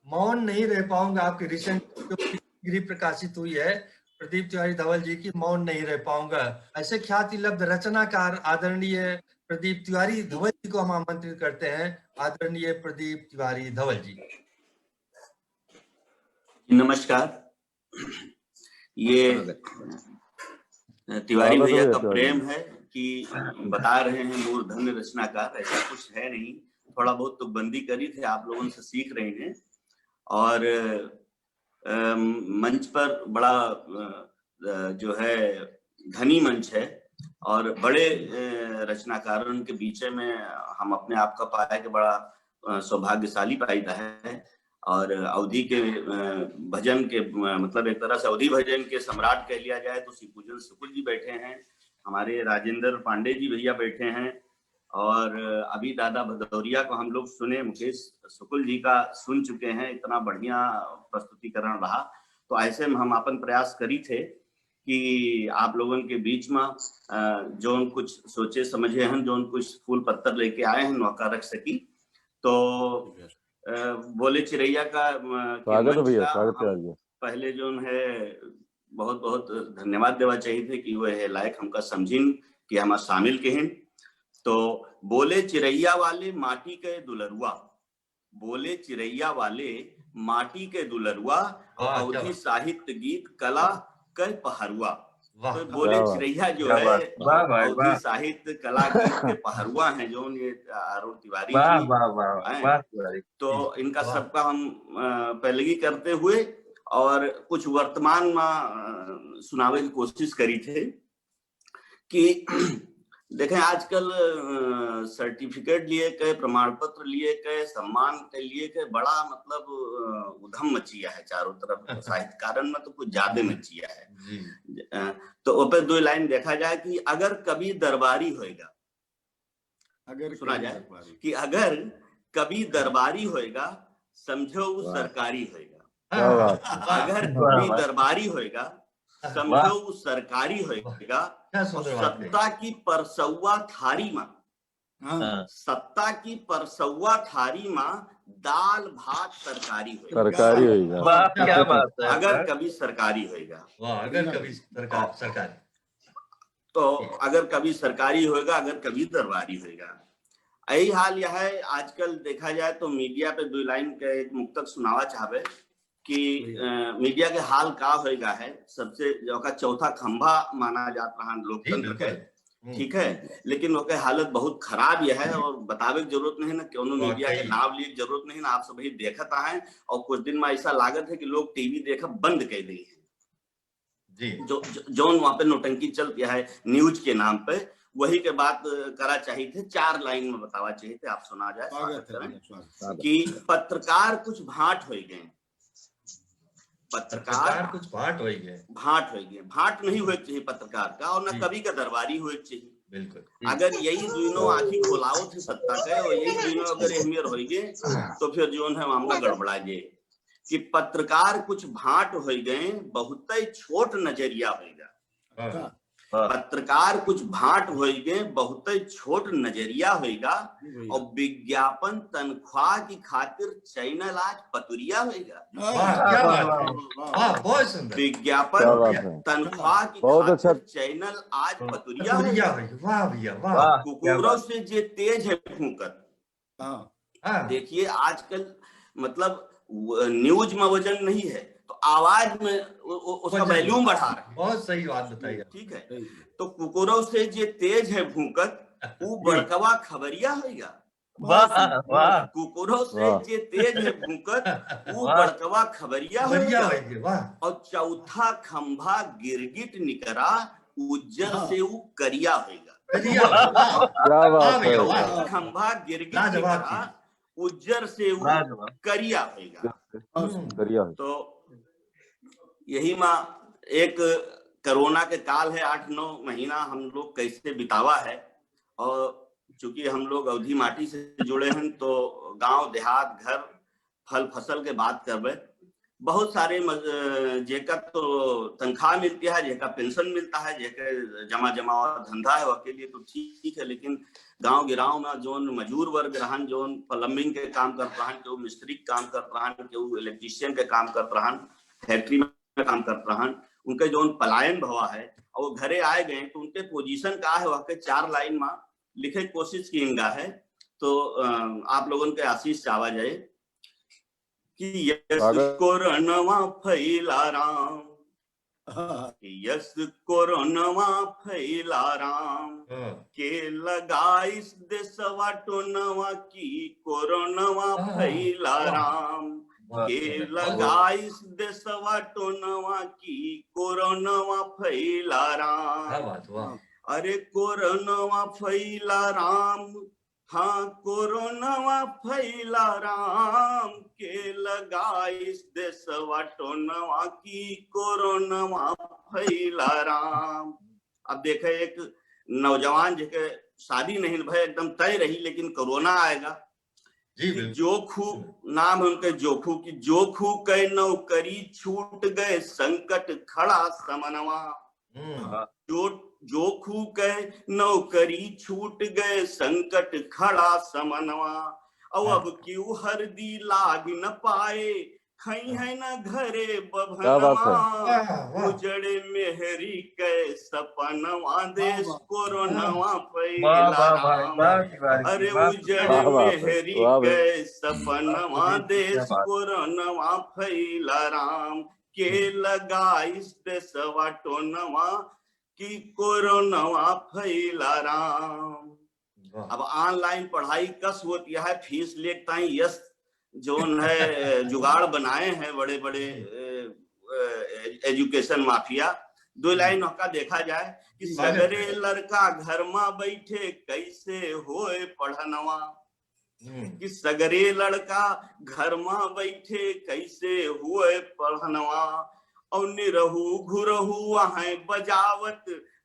मौन नहीं रह पाऊंगा, आपकी recent जो डिग्री प्रकाशित हुई है प्रदीप तिवारी धवल जी की, मौन नहीं रह पाऊंगा। ऐसे ख्याति लब्ध रचनाकार आदरणीय प्रदीप तिवारी धवल जी को हम आमंत्रित करते हैं। आदरणीय प्रदीप तिवारी धवल जी। नमस्कार। ये तिवारी भैया का प्रेम है कि बता रहे हैं मूर्धन्य रचनाकार, ऐसा कुछ है नहीं, थोड़ा बहुत तुकबंदी करी थे, आप लोगों से सीख रहे हैं। और, अम, मंच पर बड़ा, अ, अ, जो है, धनी मंच है और बड़े, अ, रचनाकारन के बीचे में हम अपने आप का पाए के बड़ा, अ, सौभाग्यशाली पाइदा है। और अवधी के, अ, भजन के, अ, मतलब एक तरह से अवधी भजन के सम्राट कह लिया जाए तो शिवपूजन शुक्ल जी बैठे हैं, हमारे राजेंद्र पांडे जी भैया बैठे हैं, और अभी दादा भदौरिया को हम लोग सुने, मुकेश शुक्ल जी का सुन चुके हैं, इतना बढ़िया प्रस्तुतिकरण रहा। तो ऐसे में हम अपन प्रयास करी थे कि आप लोगन के बीच में, अ, जौन कुछ सोचे समझे हैं, जौन कुछ फूल पत्तर लेके आए हैं, नौका रख सकी। तो, अ, बोले चिरैया का, अ, के स्वागत है मंच भैया, का स्वागत है हम आपका। पहले जौन है, बहुत बहुत धन्यवाद देवा चाहिए थे कि वह लायक हमका समझिन कि हमार शामिल किहिन। तो बोले चिरैया वाले माटी के दुलरुआ, बोले चिरैया वाले माटी के दुलरुआ, वाह, क्या अवधी बात। साहित्य गीत कला के पहरुआ। वाह। तो बोले क्या बात। चिरैया जो क्या है, बात। वाह भाई, अवधी वाह। साहित्य कला गीत के पहरुआ हैं, जौन ये अरुण तिवारी वाह, जी वाह, वाह, हैं। वाह तिवारी। तो इनका वाह। सबका हम, अ, पैलगी करते हुए और कुछ वर्तमान में, अ, सुनावे की कोशिश करी थे कि देखें, आजकल, अ, सर्टिफिकेट लिए के, प्रमाण पत्र लिए के, सम्मान के लिए के बड़ा, मतलब, अ, उधम मचिया है चारों तरफ। साहित्यकारन में तो कुछ ज्यादा मचिया है। जी। अ, तो ओपे दो लाइन देखा जाए कि अगर कभी दरबारी होएगा, अगर सुना कभी जाए दरबारी। कि अगर कभी दरबारी होएगा, समझो वो वाह। सरकारी होएगा। क्या बात है। अगर वाह, कभी वाह। दरबारी होएगा, समझो वाह। वो सरकारी होएगा। क्या और सुंदर बात है। सत्ता की परसौआ थारी में, हाँ। हाँ। सत्ता की परसौआ थारी में दाल भात तरकारी होएगा। तरकारी होएगा। वाह, क्या बात है। अगर कभी सरकारी होएगा। वाह, अगर कभी सरकार, और सरकारी। तो अगर कभी सरकारी होएगा, अगर कभी दरबारी होएगा। यही हाल यह है, आजकल देखा जाए तो मीडिया पे दो लाइन का एक मुक्तक सुनावा चाहबे कि, जी। अ, मीडिया के हाल का होएगा है, सबसे जो का चौथा खंभा माना जात रहा जी, लोकतंत्र के, बिल्कुल। हम्म। ठीक है, लेकिन ओके हालत बहुत खराब यह है और बतावे की जरूरत नहीं ना, कोनो मीडिया के वाकई। नाम लिए की जरूरत नहीं ना, आप सब ही देखत आए और कुछ दिन में ऐसा लागत है कि लोग टीवी देखब बंद कर दी है। जी। जो, जो, जौन वहाँ पे नौटंकी चलती है न्यूज के नाम पे, वही के बात करा चाहिए थे, चार लाइन में बतावा चाहिए थे, आप सुना जाए, स्वागत स्वागत है करें भैया, स्वागत। कि पत्रकार कुछ भांट हो गए, पत्रकार पत्रकार कुछ भांट हो गए। भांट हो गए, भांट नहीं होए के चाहिए पत्रकार का, और ना जी। कवि का दरबारी होए के चाहिए। बिल्कुल। अगर यही दुनों आँखी खोलावत है सत्ता के, और यही दुनों अगर अहमियत हो गए, तो फिर जौन है मामला गड़बड़ा जाए। कि पत्रकार कुछ भांट हो गए, बहुत ही छोट नजरिया होएगा। हाँ। हाँ। पत्रकार कुछ भांट हो गए, बहुत ही छोट नजरिया होएगा। जी भैया। और विज्ञापन तनख्वाह की खातिर चैनल आज पतुरिया होएगा। वाह, क्या बात है। वाह, वाह। वाह, बहुत सुंदर। विज्ञापन क्या बात है। तनख्वाह की बहुत खातिर अच्छा। चैनल आज हाँ, पतुरिया पतुरिया होएगा। होएगा। वाह भैया, वाह। वाह, क्या कुकुरों बात। से जे तेज है फूंकत, हाँ। हाँ। देखिए, आजकल, मतलब, व-, न्यूज में वजन नहीं है, तो आवाज में उ-, उ-, उसका वजन। वॉल्यूम बढ़ा रहे हैं। बहुत सही बात बताई आप। ठीक है? सही। तो कुकुरों से जे तेज है भूकत, वो जी। बड़कवा खबरिया होइगा। वाह, वाह। कुकुरों से वाह। जे तेज है भूकत, वो वाह। बड़कवा खबरिया खबरिया होइगा। होइगा, वाह। और चौथा खंभा गिरगिट निकरा, उज्जर हाँ। से वो करिया होइगा। करिया, वाह। वाह। क्या बात वाह भैया, है। वाह। खंभा गिरगिट लाजवाब निकरा, चीज। उज्जर से वो लाजवाब। करिया होइगा। हम्म। करिया होइगा। तो यही माँ एक कोरोना के काल है, आठ नौ महीना हम लोग कैसे बितावा है, और चूंकि हम लोग अवधी माटी से जुड़े हैं, तो गांव, देहात, घर, फल, फसल के बात करबे। बहुत सारे मज-, अ, जेका तो तनख्वाह मिलती है, जेका पेंशन मिलता है, जेके जमा जमा और धंधा है, ओके लिए तो ठीक है, लेकिन गांव गिराव में जोन मजूर वर्ग रहन, जोन plumbing के काम करत रहन, केहू मिस्त्री के काम करत रहन, केहू electrician के काम करत रहन, factory में काम करत रहन, उनके जोन पलायन भवा है, और वो घरे आए गए, तो उनके position का है, वह के चार line में लिखे के कोशिश कीन गा है। तो, अ, आप लोगन के आशीष चावा जाए कि यस स्वागत। कोरोनवा फैला राम, हाँ। कि यस कोरोनवा फैला राम, हाँ। के लगाइस देसवा टोनवा की कोरोनवा हाँ, फैला वाह। राम, वाह, के वाह। लगाइस देसवा टोनवा की कोरोनवा फैला राम। क्या बात, वाह। अरे कोरोनवा फैला राम, हाँ, कोरोनवा फैला राम, के लगाइस देसवा टोनवा की कोरोनवा फैला राम। अब देखे, एक नौजवान जेके शादी नहीं भय, एकदम तय रही, लेकिन कोरोना आएगा। जी, कि बिल्कुल। जोखू, नाम है उनके जोखू, कि जोखू के नौकरी छूट गए, संकट खड़ा समनवा। हम्म। जो, जोखू के नौकरी छूट गए, संकट खड़ा समनवा। और हाँ। अब क्यों हरदी लाग न पाए, खई हाँ। है न घरे क्या बात है? बभनवा। वाह, वाह। उजड़े मेहरी के सपनवा, वाह, देश वाह। कोरोनवा वाह। फैला वाह, वाह, वाह, राम। वाह, वाह, अरे वाह, उजड़े वाह, वाह, मेहरी वाह, वाह। के सपनवा, वाह, देश क्या बात। कोरोनवा फैला राम। के हम्म। लगाइस देसवा टोनवा कि कोरोनवा फैला राम। वाह। अब online पढ़ाई कस होती है, फीस लेके ताई यस जोन है, जुगाड़ बनाए हैं बड़े बड़े, ए, ए, education mafia। दो हम्म। line ओका देखा जाए कि स्वागत सगरे है। लड़का घर मा बैठे कैसे होए पढ़नवा। हम्म। कि सगरे लड़का घर मा बैठे कैसे होए पढ़नवा, और निरहू घुरहू वहाँ बजावत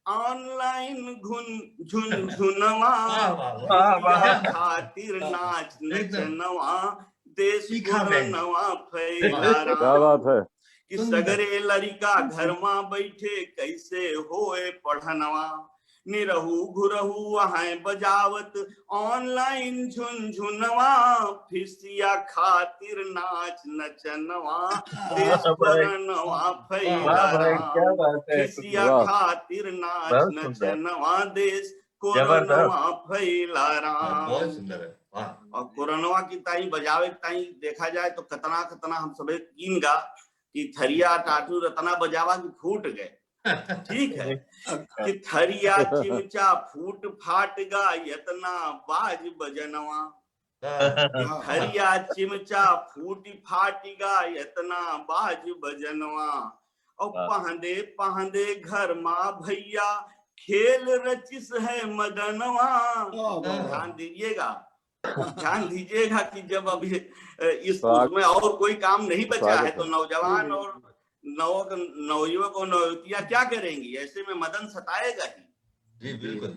online घुन झुनझुनवा। वाह, वाह, वाह। खुशिया वाह। खातिर नाच एकदम। नचनवा, देश सीखा में। कोरोनवा फैला वाह। राम। क्या बात है। कि सुंदर। सगरे लड़िका घर मा बैठे कैसे होए पढ़नवा, निरहू घुरहू वहाँ बजावत online झुनझुनवा, फिसिया खातिर नाच नचनवा, वाह देश भाई। कोरोनवा फैला वाह भाई, राम। क्या बात है। फिसिया वाह। खातिर नाच बहुत सुंदर। नचनवा, देश जबरदस्त। कोरोनवा फैला राम। बहुत सुंदर है, वाह। और कोरोनवा की ताई बजावे की ताई देखा जाए तो कतना कतना हम सबे कीन गा कि थरिया टाटू रतना बजावा कि फूट गए। ठीक है। कि थरिया चिमचा फूट फाट गा, यतना बाज बजनवा। हाँ। कि थरिया चिमचा फूट फाट गा, यतना बाज बजनवा। और हाँ। पहंदे पहंदे घर मा भैया खेल रचिस है मदनवा। वाह, वाह, वाह। ध्यान दीजिएगा, ध्यान दीजिएगा कि जब अभी, अ, इस, स्वाग-, उसमें और कोई काम नहीं बचा है, स्वागत तो है। नौजवान हम्म। और नव-, नवयुवक और नवयुवतियां क्या करेंगी? ऐसे में मदन सताएगा ही। जी, बिल्कुल।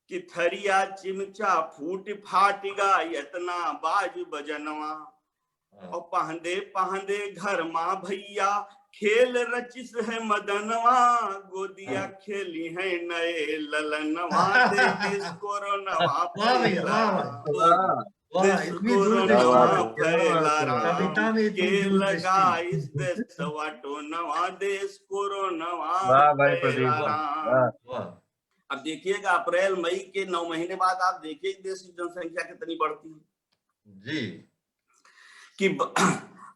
कि थरिया चिमचा फूट फाट गा, यतना बाज बजनवा। हाँ। और पहंदे पहंदे घर मा भैया खेल रचिस है मदनवा, गोदिया हाँ। खेली है नए ललनवा, देश कोरोनवा वाह भाई, फैला वाह भाई। राम। वाह, वाह, देश इतनी कोरोनवा दूरदृष्टि, क्या बात है। फैला राम। कविता में इतनी के दूरदृष्टि। लगाइस देसवा टोनवा, देश कोरोनवा वाह भाई फैला प्रदीप, वाह, राम। वाह। वाह। अब देखिएगा, अप्रैल मई के नौ महीने बाद आप देखिए देश की जनसंख्या कितनी बढ़ती है। जी। कि ब-,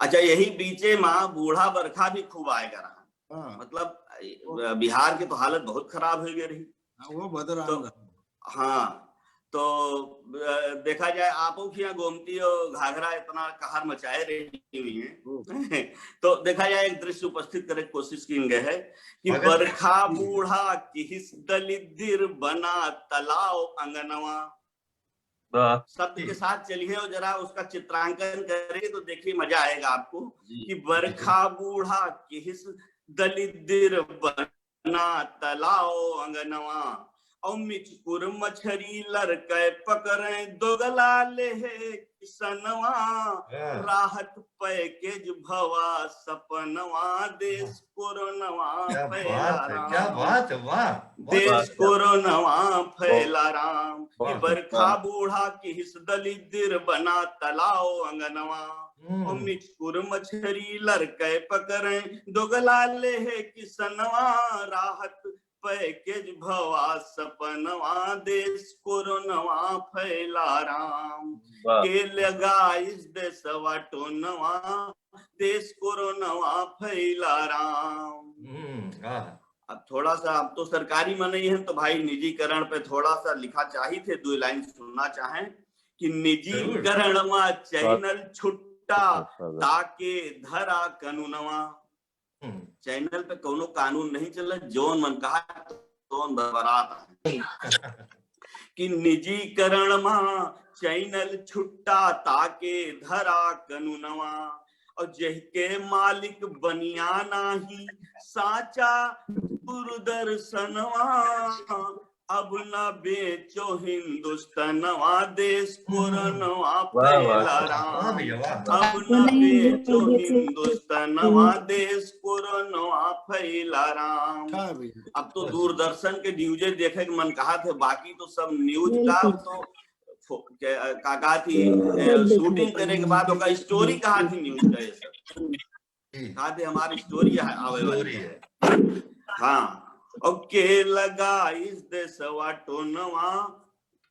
अच्छा, यही बीचे मा बूढ़ा बरखा भी खूब आएगा रहा। हाँ। मतलब, अ, बिहार के तो हालत बहुत खराब हो गई रही। हाँ, वो बदर तो, आऊंगा। हाँ, तो, अ, देखा जाए, आपो के यहाँ गोमती और घाघरा इतना कहर मचाए रही हुई है। हम्म। तो देखा जाए, एक दृश्य उपस्थित करे के कोशिश की गए है कि मगर बरखा बूढ़ा किहिस दलिद्दिर बना तलाव अंगनवा। वाह। शब्द के साथ चलिए और जरा उसका चित्रांकन करिए तो देखिए, मजा आएगा आपको जी, कि बरखा बिल्कुल। बूढ़ा किहिस दलिद्दिर बना तलाव अंगनवा, और मिचकुर मछरी लड़के पकड़े दोगला लेहे किसनवा। हाँ। राहत package भवा सपनवा देश हाँ। कोरोनवा क्या फैला बात है, राम। क्या बात है, वाह, बहुत देश अच्छा। कोरोनवा फैला राम। वाह, कि बरखा वाह। बूढ़ा किहिस दलिद्र बना तलाव अंगनवा। हम्म। और मिचकुर मछरी लड़के पकड़े दोगला लेहे किसनवा। राहत package भवा सपनवा देश कोरोनवा फैला राम। वाह। के लगाइस देशवा टोनवा देश कोरोनवा फैला राम। हम्म, आह। अब थोड़ा सा, अब तो सरकारी मनई हैं तो भाई निजीकरण पे थोड़ा सा लिखा चाहित है, दो लाइन सुनना चाहें कि जरूर। निजीकरण मा channel छुट्टा अच्छा, अच्छा। ताके धरा कानूनवा। हम्म। Channel पे कौनो कानून नहीं चला, जौन मन कहा तौन बरबरात है। कि निजीकरण मा channel छुट्टा ताके धरा कानूनवा, और जेहके मालिक बनिया नाही साचा दूरदर्शनवा। अब ना बेचो हिंदुस्तानवा देश कोरोनवा वाह, वाह, फैला वाह, राम। वाह भैया, वाह। अब ना बेचो हिंदुस्तानवा देश कोरोनवा फैला राम। वाह भैया। अब तो बहुत दूरदर्शन के न्यूजे देखे के मन कहा थे, बाकी तो सब न्यूज का बिल्कुल। तो फो-, के-, का कहा थी, ए, बिल्कुल। शूटिंग करे के बाद ओका स्टोरी कहा थी न्यूज का, ये सब। जी। कहा थे हमारी स्टोरी है, आवे वाली स्टोरी है। है। हाँ, और के लगाइस देशवा टोनवा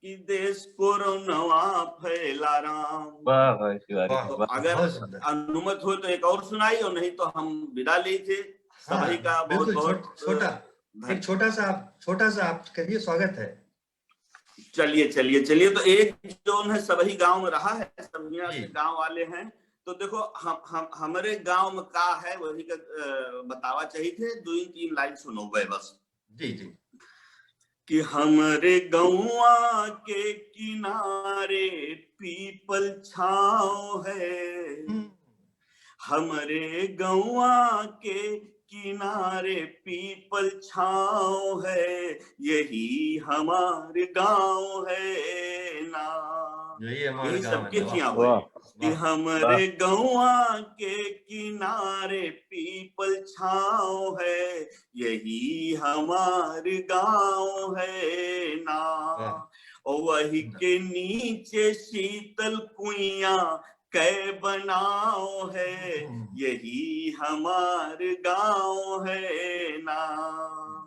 कि देश कोरोनवा फैला राम। वाह भाई शिवाजी, वाह, तो वाह, अगर बहुत सुंदर। अनुमत हो तो एक और सुनाई, और नहीं तो हम विदा लेई थे। हाँ, सबही का बहुत, बिल्कुल, बहुत छोट-, छोटा, एक धन्य- छोटा सा आप, छोटा सा आप करिए, स्वागत है। चलिए, चलिए, चलिए, तो एक जौन है सबही गांव में रहा है, सबहिया जी। के गांव वाले हैं, तो देखो हम, हम, हमरे गांव में का है वही का, अ, बतावा चाहिए थे, दो ही तीन लाइन सुनो बे बस। जी, जी। कि हमरे गौवा के किनारे पीपल छाँव है, हम्म। हमरे गौवा के किनारे पीपल छाँव है, यही हमार गाँव है ना। यही हमार यही गाँव है सबके ना। चिया वाह, होई। कि वाह, हमरे वाह। गौवा के किनारे पीपल छाँव है, यही हमार गाँव है ना। वाह। और वही वाह। के नीचे शीतल कुइयाँ कै बनाव है, हम्म। यही हमार गाँव है ना।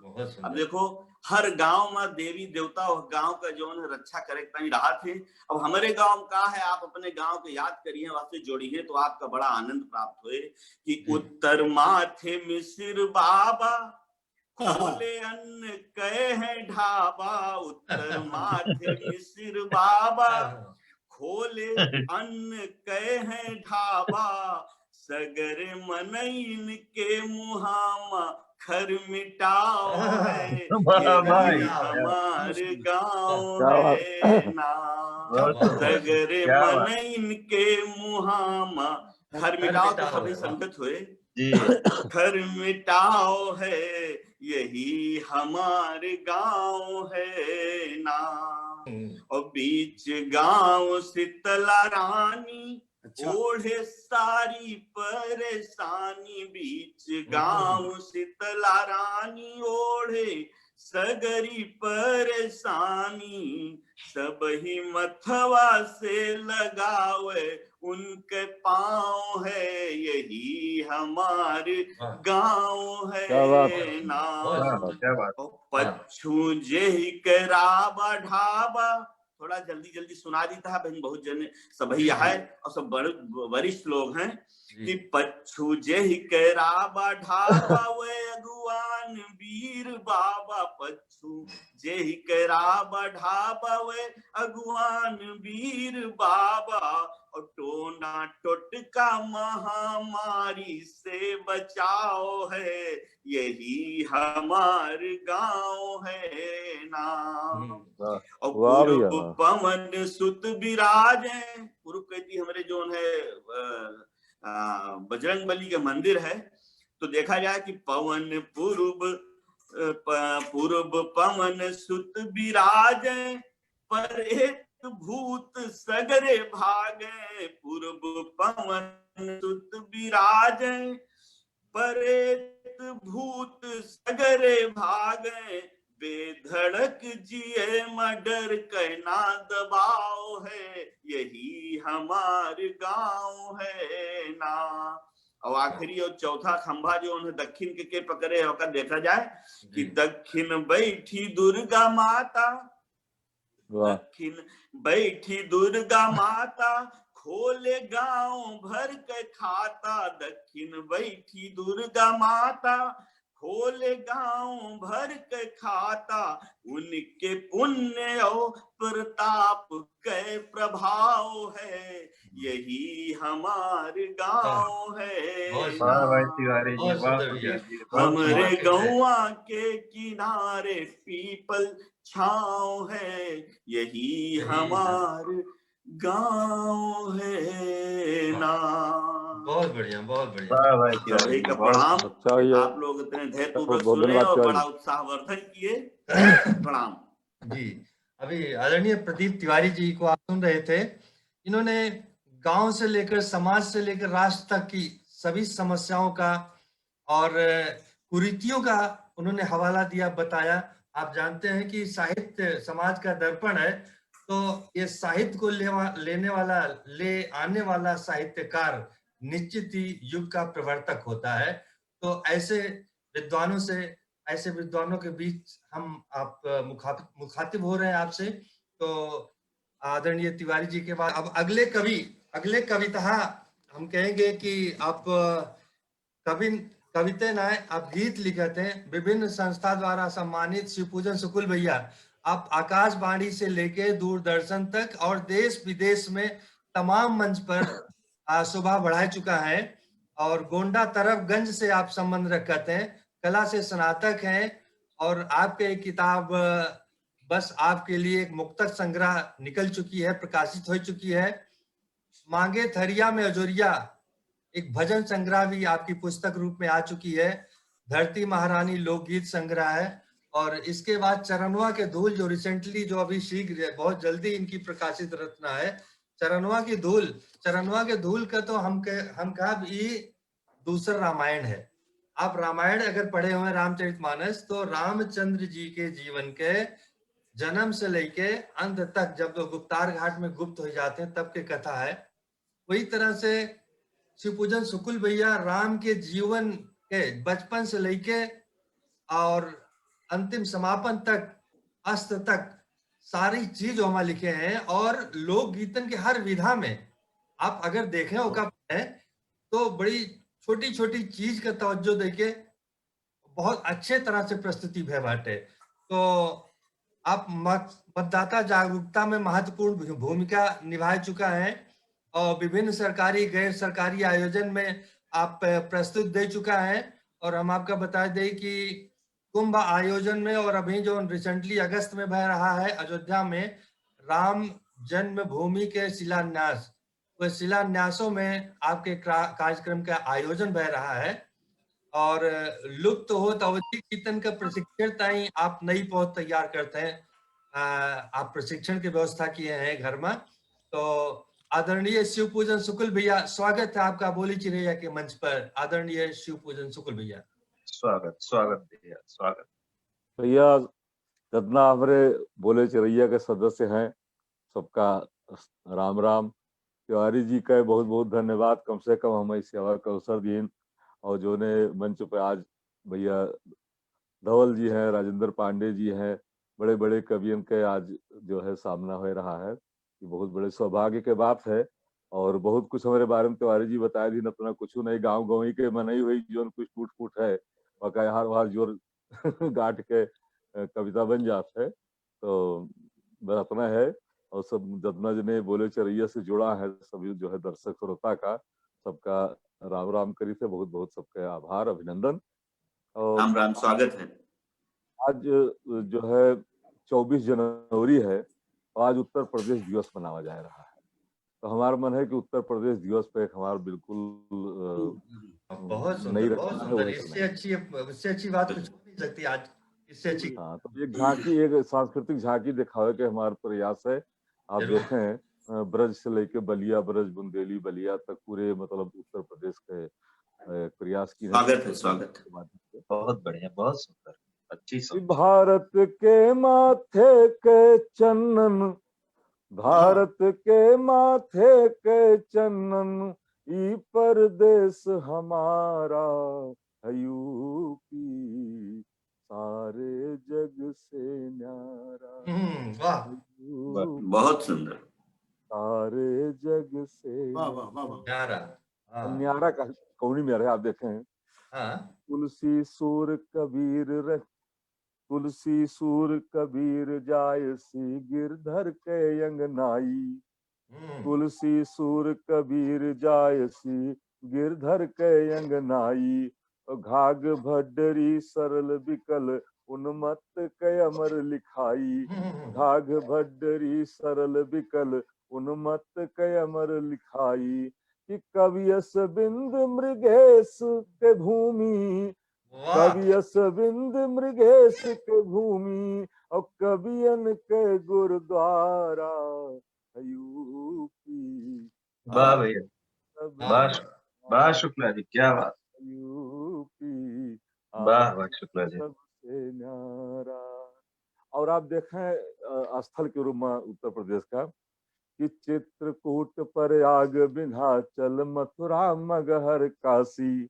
बहुत सुंदर। अब देखो, हर गाँव में देवी देवता और गाँव का जौन है रक्षा करे के ताईं रहत है। अब हमरे गाँव में का है, आप अपने गाँव के याद करिए, वास्ते जोड़िए तो आपका बड़ा आनंद प्राप्त होए कि हम्म। उत्तर माथे मिसिर बाबा, खोले अन्न कै है ढाबा, उत्तर माथे मिसिर बाबा, हाँ। खोले अन्न कै है ढाबा, सगरे मनइन के मुहामा खर मिटाव है, वाह, यही वाह, वाह। हमार गाँव क्या बात। है ना। बहुत सुंदर। सगरे क्या बात। मनइन के मुहामा खर खर मिटाव तो मिटाव सभी है, वाह। संगत होए। जी। खर मिटाव है, यही हमार गाँव है ना। हम्म। और बीच गाँव शीतला रानी अच्छा। ओढ़े सारी परेशानी, बीच हम्म। गाँव शीतला रानी ओढ़े सगरी परेशानी, सबही मथवा से लगावे उनके पाँव है, यही हमार वाह। गाँव है क्या बात है। ना। बहुत सुंदर। क्या बात। और हाँ। पच्छू जेहि के राबा ढाबा, थोड़ा जल्दी जल्दी सुना दीता है बहन, बहुत जने सबही जी, जी। है और सब बड़ वरिष्ठ लोग हैं जी। कि पच्छू जेहि के राबा ढाबा वे अगुवान वीर बाबा, पच्छू जेहि के राबा ढाबा वे अगुवान वीर बाबा, और टोना टोटका महामारी से बचाव है, यही हमार गाँव है ना। हम्म। वाह, और वाह भैया, पूरब वाह। पवन सुत विराज है, पूरब कहती हमरे जौन है, अ, अ, बजरंग बली के मंदिर है, तो देखा जाए कि पवन पूरब प-, पूर्व पवन सुत विराजै, परेत भूत सगरे भागै। पूर्व पवन सुत विराजै, परेत भूत सगरे भागै। बेधड़क जिए मडर कै ना दबाव है, यही हमार गाँव है ना। और आखिरी और चौथा खंभा जो उन्हें दक्षिण के, के पकड़े है, ओका देखा जाए कि हम्म। दक्षिण बैठी दुर्गा माता, वाह। दक्षिण बैठी दुर्गा माता, खोले गाँव भर के खाता। दक्षिण बैठी दुर्गा माता, खोले गाँव भर के खाता। उनके पुण्य और प्रताप के प्रभाव है, यही हमार गाँव है। बहुत वाह भाई तिवारी जी, बहुत वाह सुंदर भैया। जी, बहुत हमरे सुंदर। गौवा के किनारे पीपल छाँव है, यही यही हमार गाँव है ना। बहुत बढ़िया, बहुत बढ़िया। वाह भाई तिवारी सभी जी, का बहुत प्रणाम। अच्छा भैया। आप लोग इतने धैर्य बहुत पूर्वक बहुत सुने धन्यवाद और तिवारी बड़ा जी। उत्साहवर्धन किए। प्रणाम। जी, अभी आदरणीय प्रदीप तिवारी जी को आप सुन रहे थे। इन्होंने गांव से लेकर, समाज से लेकर राष्ट्र तक की सभी समस्याओं का और कुरीतियों का उन्होंने हवाला दिया, बताया। आप जानते हैं कि साहित्य समाज का दर्पण है, तो ये साहित्य को लेवा-, लेने वाला, ले आने वाला साहित्यकार निश्चित ही युग का प्रवर्तक होता है। तो ऐसे विद्वानों से, ऐसे विद्वानों के बीच हम आप, अ, मुखातिब, मुखातिब हो रहे हैं आपसे। तो आदरणीय तिवारी जी के बाद अब अगले कवि, अगले कविता हम कहेंगे कि आप, अ, कवि, कविते नाय, आप गीत लिखत हैं। विभिन्न संस्था द्वारा सम्मानित शिवपूजन शुक्ल भैया, आप आकाशवाणी से लेके दूरदर्शन तक और देश विदेश में तमाम मंच पर, आ, शोभा बढ़ा चुका है। और गोंडा तरफगंज से आप संबंध रखत हैं, कला से स्नातक हैं और आपके एक किताब, अ, बस आपके लिए एक मुक्तक संग्रह निकल चुकी है, प्रकाशित हो चुकी है। मांगे थरिया में अजोरिया एक भजन संग्रह भी आपकी पुस्तक रूप में आ चुकी है। धरती महारानी लोकगीत संग्रह है। और इसके बाद चरनवा के धूल, जो recently, जो अभी शीघ्र है, बहुत जल्दी इनकी प्रकाशित रचना है, चरनवा की धूल। चरनवा के धूल का तो हम कह, हम कहा, ई दूसर रामायण है। आप रामायण अगर पढ़े हुए रामचरितमानस, तो रामचंद्र जी के जीवन के जन्म से लेके अंत तक, जब वो गुप्तार घाट में गुप्त हो जाते हैं, तब के कथा है। वही तरह से शिवपूजन शुक्ल भैया राम के जीवन के बचपन से लेके और अंतिम समापन तक, अस्त तक सारी चीज वहाँ लिखे हैं। और लोकगीतन के हर विधा में आप अगर देखें, ओका पढ़ें, तो बड़ी छोटी-छोटी चीज का तवज्जो देके बहुत अच्छे तरह से प्रस्तुति भय बाटे। तो आप मत-, मतदाता जागरूकता में महत्वपूर्ण भू-, भूमिका निभा चुका है और विभिन्न सरकारी, गैर सरकारी आयोजन में आप प्रस्तुत दे चुका है। और हम आपका बता दें कि कुंभ आयोजन में और अभी जो recently अगस्त में भय रहा है अयोध्या में राम जन्मभूमि के शिलान्यास, वह शिलान्यासों में आपके क्रा-, कार्यक्रम का आयोजन भय रहा है। और लुप्त होत अवधी कीर्तन का प्रशिक्षण ताई आप नई पौध तैयार करते हैं, आ, आप प्रशिक्षण की व्यवस्था किए हैं घर में। तो आदरणीय शिवपूजन शुक्ल भैया, स्वागत है आपका बोली चिरैया के मंच पर। आदरणीय शिवपूजन शुक्ल भैया। स्वागत, स्वागत भैया, स्वागत। भैया, जितना हमरे बोले चिरैया के सदस्य हैं, सबका राम राम। तिवारी जी का बहुत बहुत धन्यवाद, कम से कम हमें इस सेवा का अवसर दीन। और जोने मंच पे आज भैया धवल जी हैं, राजेंद्र पांडे जी हैं, बड़े बड़े कवियन के आज जो है सामना हो रहा है। ये बहुत बड़े सौभाग्य के बात है। और बहुत कुछ हमारे बारे में तिवारी जी बताए दीन, अपना कुछ नहीं, गाँव गंवई के मनई हुई, जोन कुछ टूट फूट है, बाका यहाँ वहाँ जोर गांठ के, अ, कविता बन जात है। तो बस इतना है। और सब जितना जने बोले चिरैया से जुड़ा है, सभी जो है दर्शक श्रोता का, सबका राम राम करी थे, बहुत बहुत सबके आभार, अभिनंदन। और राम राम, स्वागत है। आज, अ, जो है चौबीस जनवरी है, और आज उत्तर प्रदेश दिवस मनावा जा रहा है। तो हमारा मन है कि उत्तर प्रदेश दिवस पे एक हमारा बिल्कुल, अ, बहुत सुंदर, नई बहुत रचना सुंदर। वही इससे करना है। अच्छी, इससे अच्छी बात कुछ हो नहीं सकती। आज इससे अच्छी हाँ, तो एक झांकी, एक सांस्कृतिक झांकी दिखावे के हमार प्रयास है। आप देखें, अ, ब्रज से लेके बलिया, ब्रज बुंदेली बलिया तक पूरे, मतलब, उत्तर प्रदेश के, अ, प्रयास की है। स्वागत है, स्वागत है। बहुत बढ़िया, बहुत सुंदर, अच्छी कि सोच। भारत के माथे के चंदन, भारत के माथे के चंदन, ई परदेश हमारा है यूपी, सारे जग से न्यारा। हम्म, वाह। यूपी, बहुत सुंदर। सारे जग से वाह, वाह, वाह, वाह। न्यारा। हाँ। न्यारा का कौनी न्यारा है, आप देखें। हाँ। तुलसी सूर कबीर रह, तुलसी सूर कबीर जायसी, गिरधर के अंगनाई। हम्म, तुलसी सूर कबीर जायसी, गिरधर के अंगनाई। और घाघ भड्डरी सरल बिकल, उन्मत्त के अमर लिखाई। हम्म, हम्म, हम्म। घाघ भड्डरी सरल बिकल, उन्मत्त के अमर लिखाई। कि कवि अस बिंद मृगेश के भूमि, वाह। कवि अस बिंद मृगेश के भूमि, और कवियन के गुरुद्वारा है यूपी। वाह भैया, सब वाह, वाह शुक्ला जी, क्या बात। यूपी, वाह, आप वाह शुक्ला जी। सबसे न्यारा। और आप देखें, अ, स्थल के रूप में उत्तर प्रदेश का, कि चित्रकूट, प्रयाग, विंध्याचल, मथुरा, मगहर, काशी।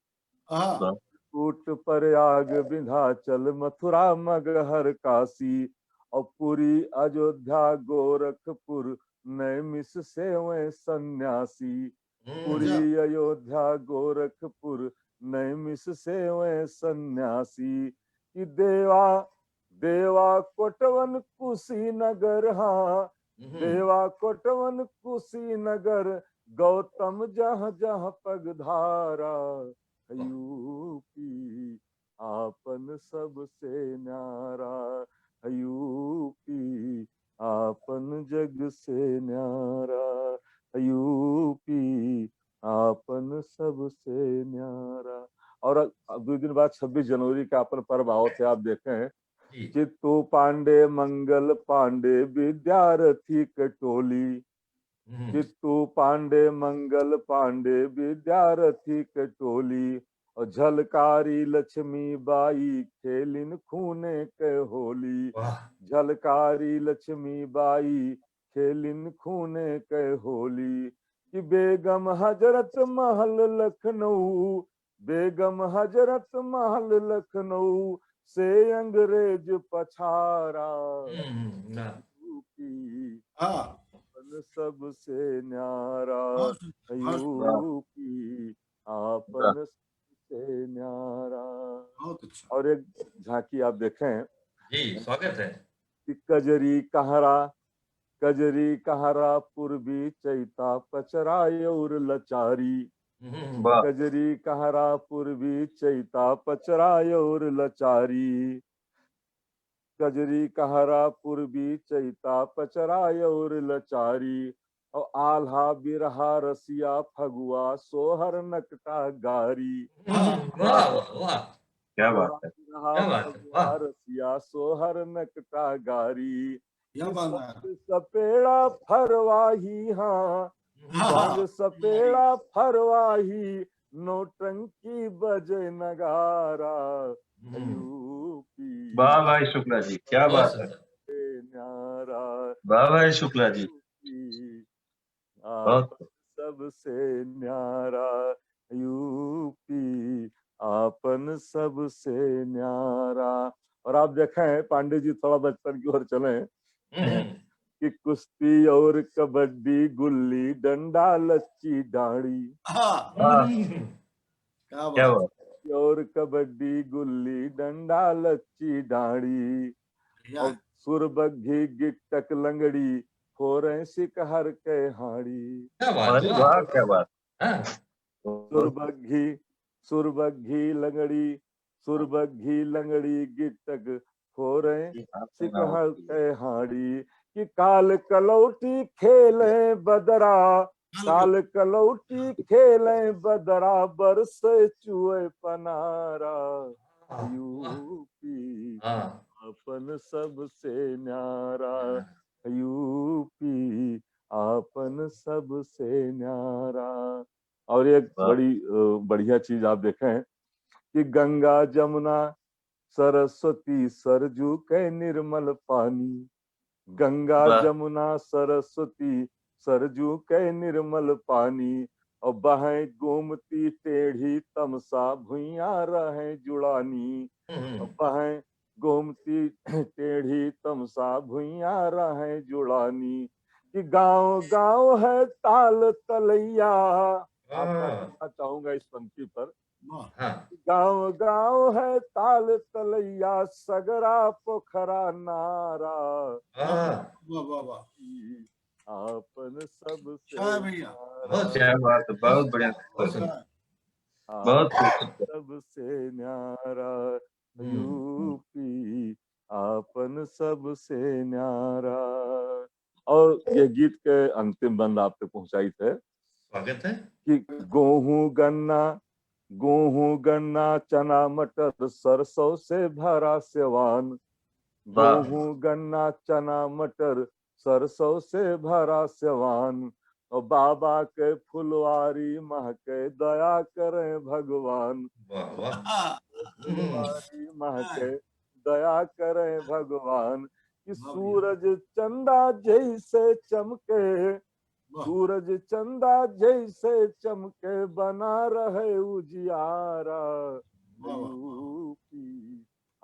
हाँ। वाह। चित्रकूट, प्रयाग, विंध्याचल, मथुरा, मगहर, काशी। और पुरी, अयोध्या, गोरखपुर, नैमिष सेवैं सन्यासी। हम्म, पुरी, अयोध्या, गोरखपुर, नैमिष सेवैं सन्यासी। कि देवा, देवा कोटवन कुशीनगर, हाँ, हम्म, देवा कोटवन कुशीनगर, गौतम जहाँ जहाँ पगधारा। यूपी आपन सबसे न्यारा, यूपी आपन जग से न्यारा, यूपी आपन सबसे न्यारा। और अब दो दिन बाद छब्बीस जनवरी का अपन पर्व आवत है, आप देखें। जी। चित्तू पांडे, मंगल पांडे, विद्यार्थी के टोली। हम्म, चित्तू पांडे, मंगल पांडे, विद्यार्थी के टोली। और झलकारी लक्ष्मी बाई, खेलिन खूने के होली। वाह। झलकारी लक्ष्मी बाई, खेलिन खूने के होली। कि बेगम हजरत महल लखनऊ, बेगम हजरत महल लखनऊ, से अंग्रेज पछारा। हम्म, ना। यूपी हाँ। आपन सबसे न्यारा, बहुत सुंदर, बहुत सुंदर। यूपी आपन सबसे न्यारा। बहुत अच्छा। और एक झांकी आप देखें, जी, स्वागत है। कि कजरी कहरा, कजरी कहरा पूर्वी चैता पचरा और लचारी। हम्म, वाह। कजरी कहरा पूर्वी चैता पचरा और लचारी। कजरी कहरा पूर्वी चैता पचरा और लचारी। और आल्हा बिरहा रसिया फगुआ सोहर नकटा गारी। हम्म, वाह, वाह, वाह। क्या बात है। आल्हा बिरहा क्या बात है, फगुआ वाह। रसिया सोहर नकटा गारी। क्या बात है। सत सपेड़ा फरवाही, हाँ, हाँ। बांध सपेड़ा फरवाही, नौटंकी बजे नगारा। हम्म, यूपी वाह भाई शुक्ला जी, क्या बहुत बात है। सुंदर। से न्यारा, वाह भाई शुक्ला जी, यूपी बहुत आपन सबसे न्यारा, यूपी आपन सबसे न्यारा। और आप देखें पांडे जी, थोड़ा बचपन की ओर चले, हम्म, कि कुश्ती और कबड्डी गुल्ली डंडा लच्ची डांडी। हाँ। हाँ। हम्म, क्या क्या बात। बात। कुश्ती और कबड्डी गुल्ली डंडा लच्ची डांडी। बढ़िया। और सुरबग्घी गिट्टक लंगड़ी फोरे सिकहर के हांडी। क्या बात अरे है, वाह, क्या बात। हाँ, सुरबग्घी, सुरबग्घी लंगड़ी, सुरबग्घी लंगड़ी गिट्टक फोरे सिकहर के हांडी। कि काल कलौटी खेले बदरा, काल कलौटी खेले बदरा, बरसे चुए पनारा। हाँ, यूपी हाँ, आपन सबसे न्यारा यूपी, आपन सबसे न्यारा। और एक वाह। बड़ी, अ, बढ़िया चीज आप देखें कि गंगा, जमुना, सरस्वती, सरजू के निर्मल पानी, गंगा, वाह। जमुना, सरस्वती, सरजू के निर्मल पानी, और बहें गोमती टेढ़ी तमसा भुइयां रहें जुड़ानी, हम्म। और बहें गोमती टेढ़ी तमसा भुइयां रहें जुड़ानी, कि गांव गांव है ताल तलैया। आपका हाँ। कहना चाहूंगा इस पंक्ति पर। वाह। हाँ। गांव गांव है ताल तलैया, सगरा पोखरा नारा। हाँ। वाह, वाह, वाह। आपन सबसे अच्छा है भैया। न्यारा। बहुत क्या बात है, बहुत बढ़िया। बहुत सुंदर। हाँ। बहुत खूबसूरत। सबसे न्यारा हम्म। यूपी, आपन सबसे न्यारा। और ये गीत के अंतिम बंद आप तक पहुंचाई थे स्वागत है। कि गोहूं गन्ना, गोहूं गन्ना, चना मटर, सरसों से भरा सेवान। वाह। गोहूं गन्ना, चना मटर, सरसों से भरा सेवान, और बाबा के फुलवारी महके, दया करें भगवान। वाह, वाह। फुलवारी महके, दया करें भगवान, कि वाह भैया। सूरज चंदा जैसे चमके, वाह। सूरज चंदा जैसे चमके, बना रहे उजियारा। वाह, वाह, वाह। यूपी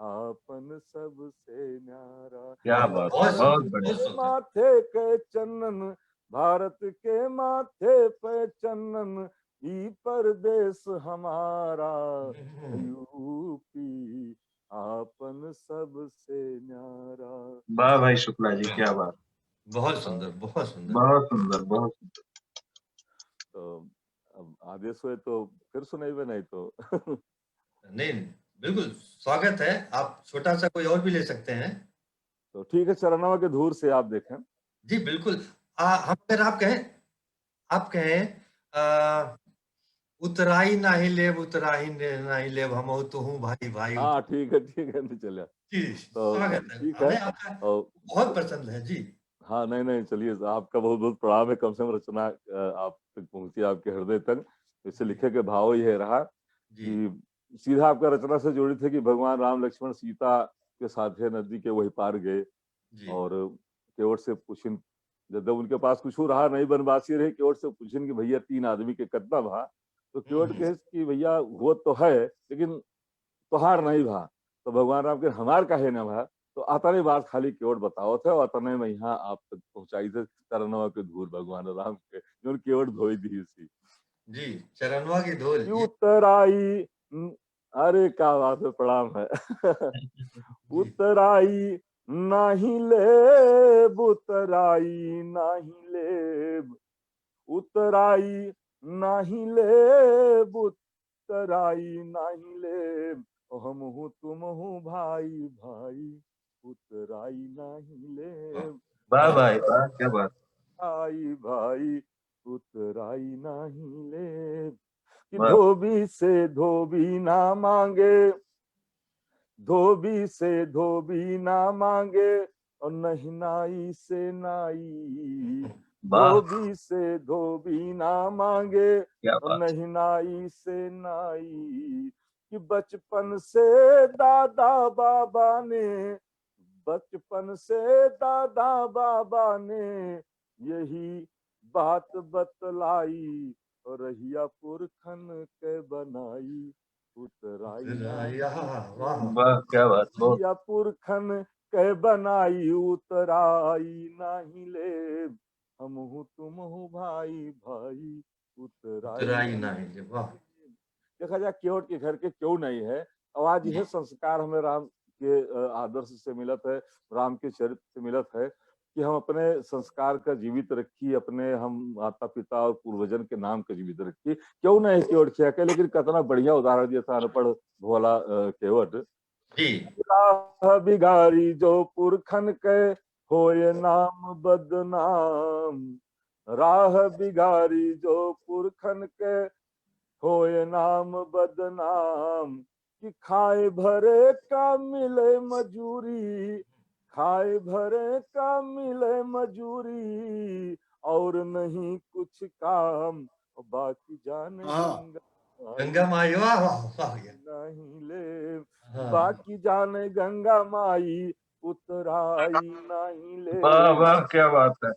आपन सबसे न्यारा। क्या बात है, बहुत बहुत सुंदर, बढ़िया। बहुत सुंदर। माथे के चन्नन, भारत के माथे पे चन्नन, ई परदेश हमारा। हम्म। यूपी आपन सबसे न्यारा। वाह भाई शुक्ला जी, क्या बात। बहुत सुंदर, बहुत सुंदर। बहुत सुंदर, बहुत सुंदर। तो अब आदेश होए तो फिर सुनाइबे, नहीं तो। नहीं, बिल्कुल स्वागत है। आप छोटा सा कोई और भी ले सकते हैं। तो ठीक है, चरणवा के धूर से आप देखें। जी, बिल्कुल। आ, हम अगर आप कहें, आप कहें, आ, "उतराई नाही लेब, उतराई ने-, नाही लेब, हमहू तोहू भाई, भाई।" हाँ, ठीक है, ठीक है, नहीं चला। जी, तो स्वागत है। ठीक हमें है। आपका और बहुत पसंद है। जी। हाँ, नहीं, नहीं, चलिए, आपका बहुत, बहुत प्रणाम है। कम से कम रचना, अ, आप तक पहुँची, आपके हृदय तक। इससे जी। लिखे के भाव ये रहा जी। कि सीधा आपका रचना से जोड़ित है कि भगवान राम, लक्ष्मण, सीता के साथे नदी के वही पार गए जी। और केवट से पूछिन, जब उनके पास कुछ रहा नहीं, वनवासी रहे, केवट से पूछिन कि भैया, तीन आदमी के कितना भा? तो केवट हम्म। कहे कि भैया, वो तो है, लेकिन तोहार नहीं भा। तो भगवान राम के, हमार काहे ना भा? तो अतने बात खाली केवट बतावत है और अतने में यहाँ आप तक पहुँचाई थे चरणवा के धूर भगवान राम के, जौन केवट धोई दी सी। जी, चरणवा की धूल। कि उतराई, न-, अरे क्या बात है, प्रणाम है। जी। उतराई नाही लेब, उतराई नाही लेब, उतराई नाही लेब, उतराई नाही लेब, हमहू तुमहू भाई भाई, उतराई नाही लेब। वाह भाई, वाह, क्या बात। भाई भाई, उतराई नाही लेब। कि वाह। धोबी से धोबी ना मांगे, धोबी से धोबी ना मांगे, और नहीं नाई से नाई। वाह। धोबी से धोबी ना मांगे, क्या और बात। नहीं नाई से नाई। कि बचपन से दादा बाबा ने, बचपन से दादा बाबा ने यही बात बतलाई, और रहिया पुरखन के बनाई, उतराई उतराई, नाही। आहा, वाह। वाह, क्या बात, बहुत। रहिया पुरखन के बनाई, उतराई नाही लेब, हमहू तुमहू भाई भाई, उतराई उतराई नाही। नाही लेब, वाह। देखा जाए, केवट के घर के केहू नहीं है। और आज यह हम्म। संस्कार हमें राम के, अ, आदर्श से मिलत है, राम के चरित्र से मिलत है कि हम अपने संस्कार का जीवित रखी, अपने हम माता पिता और पूर्वजन के नाम का जीवित रखी। केहू नहीं केवट खिया के, लेकिन कितना बढ़िया उदाहरण दिया था अनपढ़ भोला, अ, केवट। जी। राह बिगाड़ी जो पुरखन के, होए नाम बदनाम। राह बिगाड़ी जो पुरखन के, होए नाम बदनाम। कि खाए भरे का मिले मजूरी, खाए भरे का मिले मजूरी, और नहीं कुछ काम, बाकी जाने हाँ। गंगा माई। गंगा माई, वाह, वाह, वाह भैया। नहीं ले, हाँ। बाकी जाने गंगा माई, उतराई नहीं ले। वाह, वाह, क्या बात है।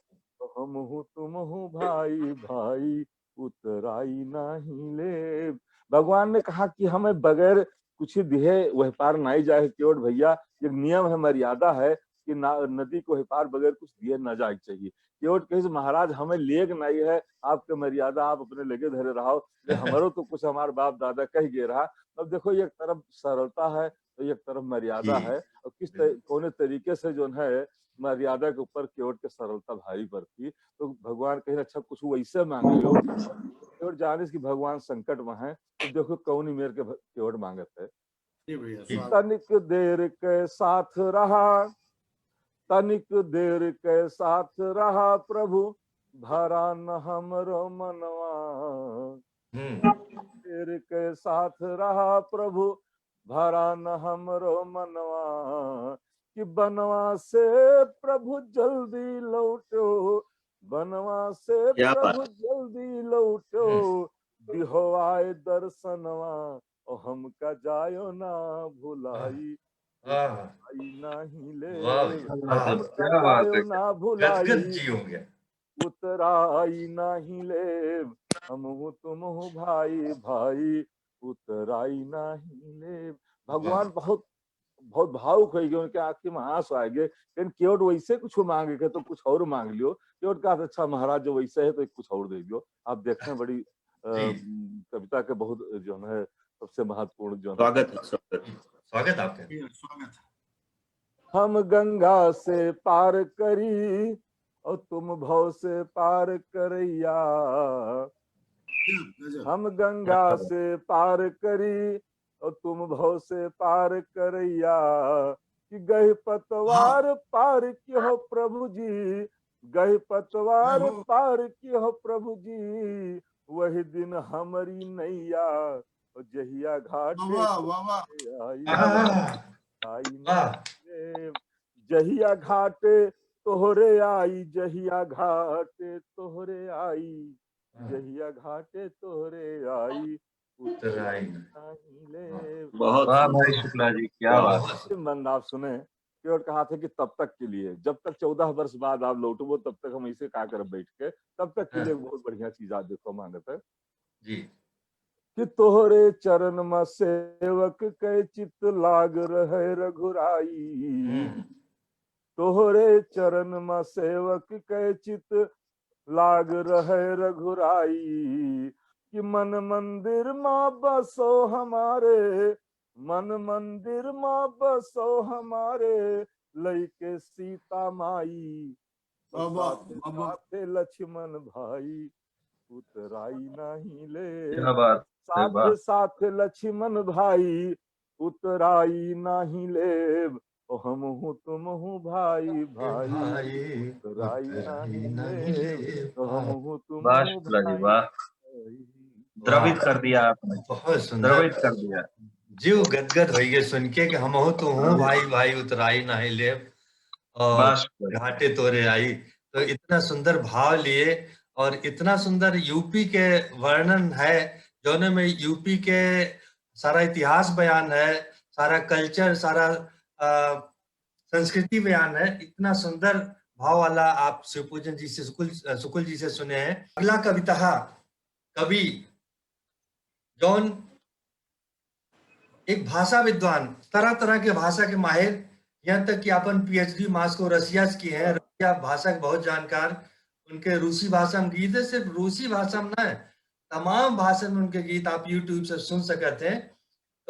हमहू तुमहू भाई, भाई, उतराई नाही लेब। भगवान ने कहा कि हमें बगैर कुछ दिए वह पार नहीं जाए। केवट भैया, एक नियम है, मर्यादा है कि ना, नदी को वह पार बगैर कुछ दिए ना जाए के चाहिए। केवट कहे, "महाराज, हमें लेग नहीं है आपके मर्यादा, आप अपने लगे धरे रहो, ये हमारो तो कुछ हमार बाप दादा कह गए रहा।" अब देखो, एक तरफ सरलता है तो एक तरफ मर्यादा जी। है, और किस बिल्कुल। त-, कौने तरीके से जो है मर्यादा के ऊपर केवट के सरलता भारी पड़ती। तो भगवान कहे, "अच्छा, कुछ वैसे मांग लो।" केवट जानिस कि भगवान संकट में है, तो देखो कौनी मेर के भ-, केवट मांगत है। जी भैया, जी। स्वागत। तनिक देर के साथ रहा, तनिक देर के साथ रहा प्रभु, भरा न हमरो मनवा। हम्म। देर के साथ रहा प्रभु, भरा न हमरो मनवा, कि बनवा से प्रभु जल्दी लौटो, बनवा से क्या बात। प्रभु जल्दी लौटो, हम्म। दिहो आए दर्शनवा, ओ हमका जायो ना भुलाई, आह। आह। उतराई नाही ले, वाह भैया, वाह, हमका क्या बात जायो है। ना भुलाई, गदगद जी हो गया। उतराई नाही लेब, हमहू तुमहू भाई, भाई, उतराई नाही लेब। भगवान वाह। बहुत, बहुत भावुक होइ गए, उनके आँखी में आँसू आ गए। लेकिन केवट वैसे कुछ मांगे के तो कुछ और मांग लियो। केवट कहा, "अच्छा महाराज, जो वैसे है तो कुछ और दे दियो।" आप देखते हैं, बड़ी, अ, जी। कविता के बहुत जो है सबसे महत्वपूर्ण जो है। स्वागत है, स्वागत। स्वागत आपका। जी, स्वागत है। हम गंगा से पार करी और तुम भव से पार करैया। गजब, गजब। हम गंगा से पार करी और तुम भव से पार करैया। कि गहि पतवार हाँ। पार किहो प्रभु जी, गहि पतवार हाँ। पार किहो प्रभु जी, वही दिन हमरी नैया। और जहिया घाटे वाह, वाह, वाह। तोहरे आई, वाह, वाह। आई वाह। ना रे। जहिया घाटे तोहरे आई, जहिया घाटे तोहरे आई, हाँ। जहिया घाटे तोहरे आई, उतराई उतराई ना। नाही ले। बहुत वाह सुंदर। भाई शुक्ला जी, क्या बात है। बहुत। बंद आप सुने, केवट कहा थे कि तब तक के लिए, जब तक चौदह वर्ष बाद आप लौटबो, तब तक हम ऐसे का करब बैठ के, तब तक के हाँ। लिए बहुत बढ़िया चीज आज देखो मांगत है। जी। कि तोहरे चरण में सेवक के चित लाग रहे रघुराई। हम्म। तोहरे चरण में सेवक के चित लाग रहे रघुराई। कि मन मंदिर में बसो हमारे, मन मंदिर में बसो हमारे, लइके सीता माई। बाबा, साथे, बाबा। साथे लक्ष्मण भाई, उतराई नाही ले। क्या बात है, साथे, वाह। साथे लक्ष्मण भाई, उतराई नाही लेब। ओ हमहू तुमहू भाई, भाई, भाई, उतराई उतराई नाही नाही लेब। लेब। ओ हमहू वाह तुमहू शुक्ला जी, भाई, वाह। भाई। द्रवित वाह। कर दिया आपने। बहुत सुंदर। द्रवित कर दिया। जीव गदगद होइगे सुन के कि हमहू तुमहू भाई, भाई, उतराई नाही लेब। और वाह शुक्ला जी। घाटे तोहरे आई। तो इतना सुंदर भाव लिए और इतना सुंदर यूपी के वर्णन है, जौने में यूपी के सारा इतिहास बयान है, सारा culture, सारा, अ, संस्कृति बयान है। इतना सुंदर भाव वाला आप शिवपूजन जी से, शुक्ल, अ, शुक्ल जी से सुने हैं। अगला कविता कवि जौन एक भाषा विद्वान, तरह तरह के भाषा के माहिर, यहाँ तक कि आपन PhD Moscow, रसिया से किहे हैं, रसिया भाषा के बहुत जानकार, उनके रूसी भाषा में गीत है, सिर्फ रूसी भाषा में ना है, तमाम भाषा में उनके गीत आप YouTube से सुन सकत हैं।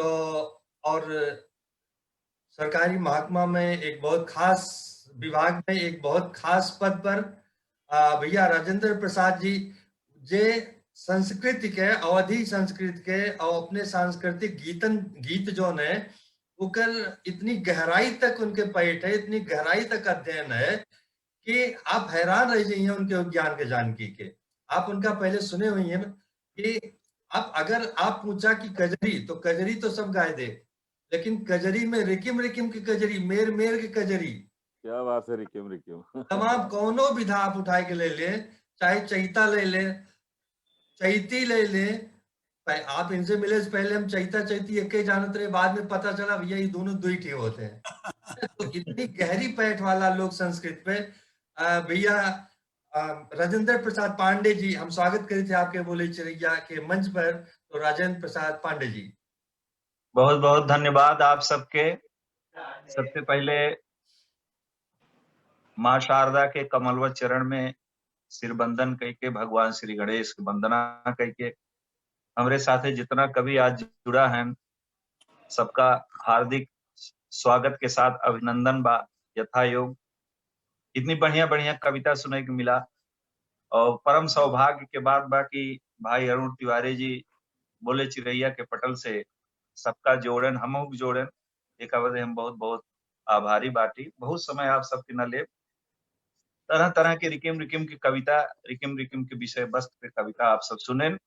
तो और सरकारी महकमा में एक बहुत खास विभाग में एक बहुत खास पद पर, आ, भैया राजेंद्र प्रसाद जी, जे संस्कृत के, अवधी संस्कृत के और अपने सांस्कृतिक गीतन, गीत जौन है, ओकर इतनी गहराई तक उनके पैठ है, इतनी गहराई तक अध्ययन है कि आप हैरान रह जाइए उनके ज्ञान के जानकी के। आप उनका पहले सुने हुए हैं कि अब अगर आप पूछा कि कजरी, तो कजरी तो सब गाए दे, लेकिन कजरी में रिकिम रिकिम की कजरी, मेर मेर की कजरी, क्या बात है, रिकिम रिकिम। तमाम कौनो विधा आप उठाए के ले ले, चाहे चैता ले ले, चैती ले ले। पह-, आप इनसे मिले से पहले हम चैता चैती एके जानत रहे, बाद में पता चला भैया ये दोनों दो ही ठे होते हैं। तो इतनी गहरी पैठ वाला लोक संस्कृत पे, अ, भैया, अ, राजेंद्र प्रसाद पांडे जी, हम स्वागत करी थे आपके बोले चिरैया के मंच पर। तो राजेंद्र प्रसाद पांडे जी। बहुत बहुत धन्यवाद आप सबके। सबसे पहले माँ शारदा के कमलवत चरण में सिर बंदन कइके, भगवान श्री गणेश के वंदना कइके, हमरे साथे जितना कवि आज जुड़ा है, सबका हार्दिक स्वागत के साथ अभिनंदन बा। यथा योग इतनी बढ़िया बढ़िया कविता सुने के मिला, और परम सौभाग्य के बात बा कि भाई अरुण तिवारी जी बोले चिरैया के पटल से सबका जोड़न, हमहू के जोड़न, एका बदे हम बहुत बहुत आभारी बाटी। बहुत समय आप सबके न लेब, तरह तरह के रिकिम रिकिम की कविता, रिकिम रिकिम के विषय वस्तु पे कविता आप सब सुनेन।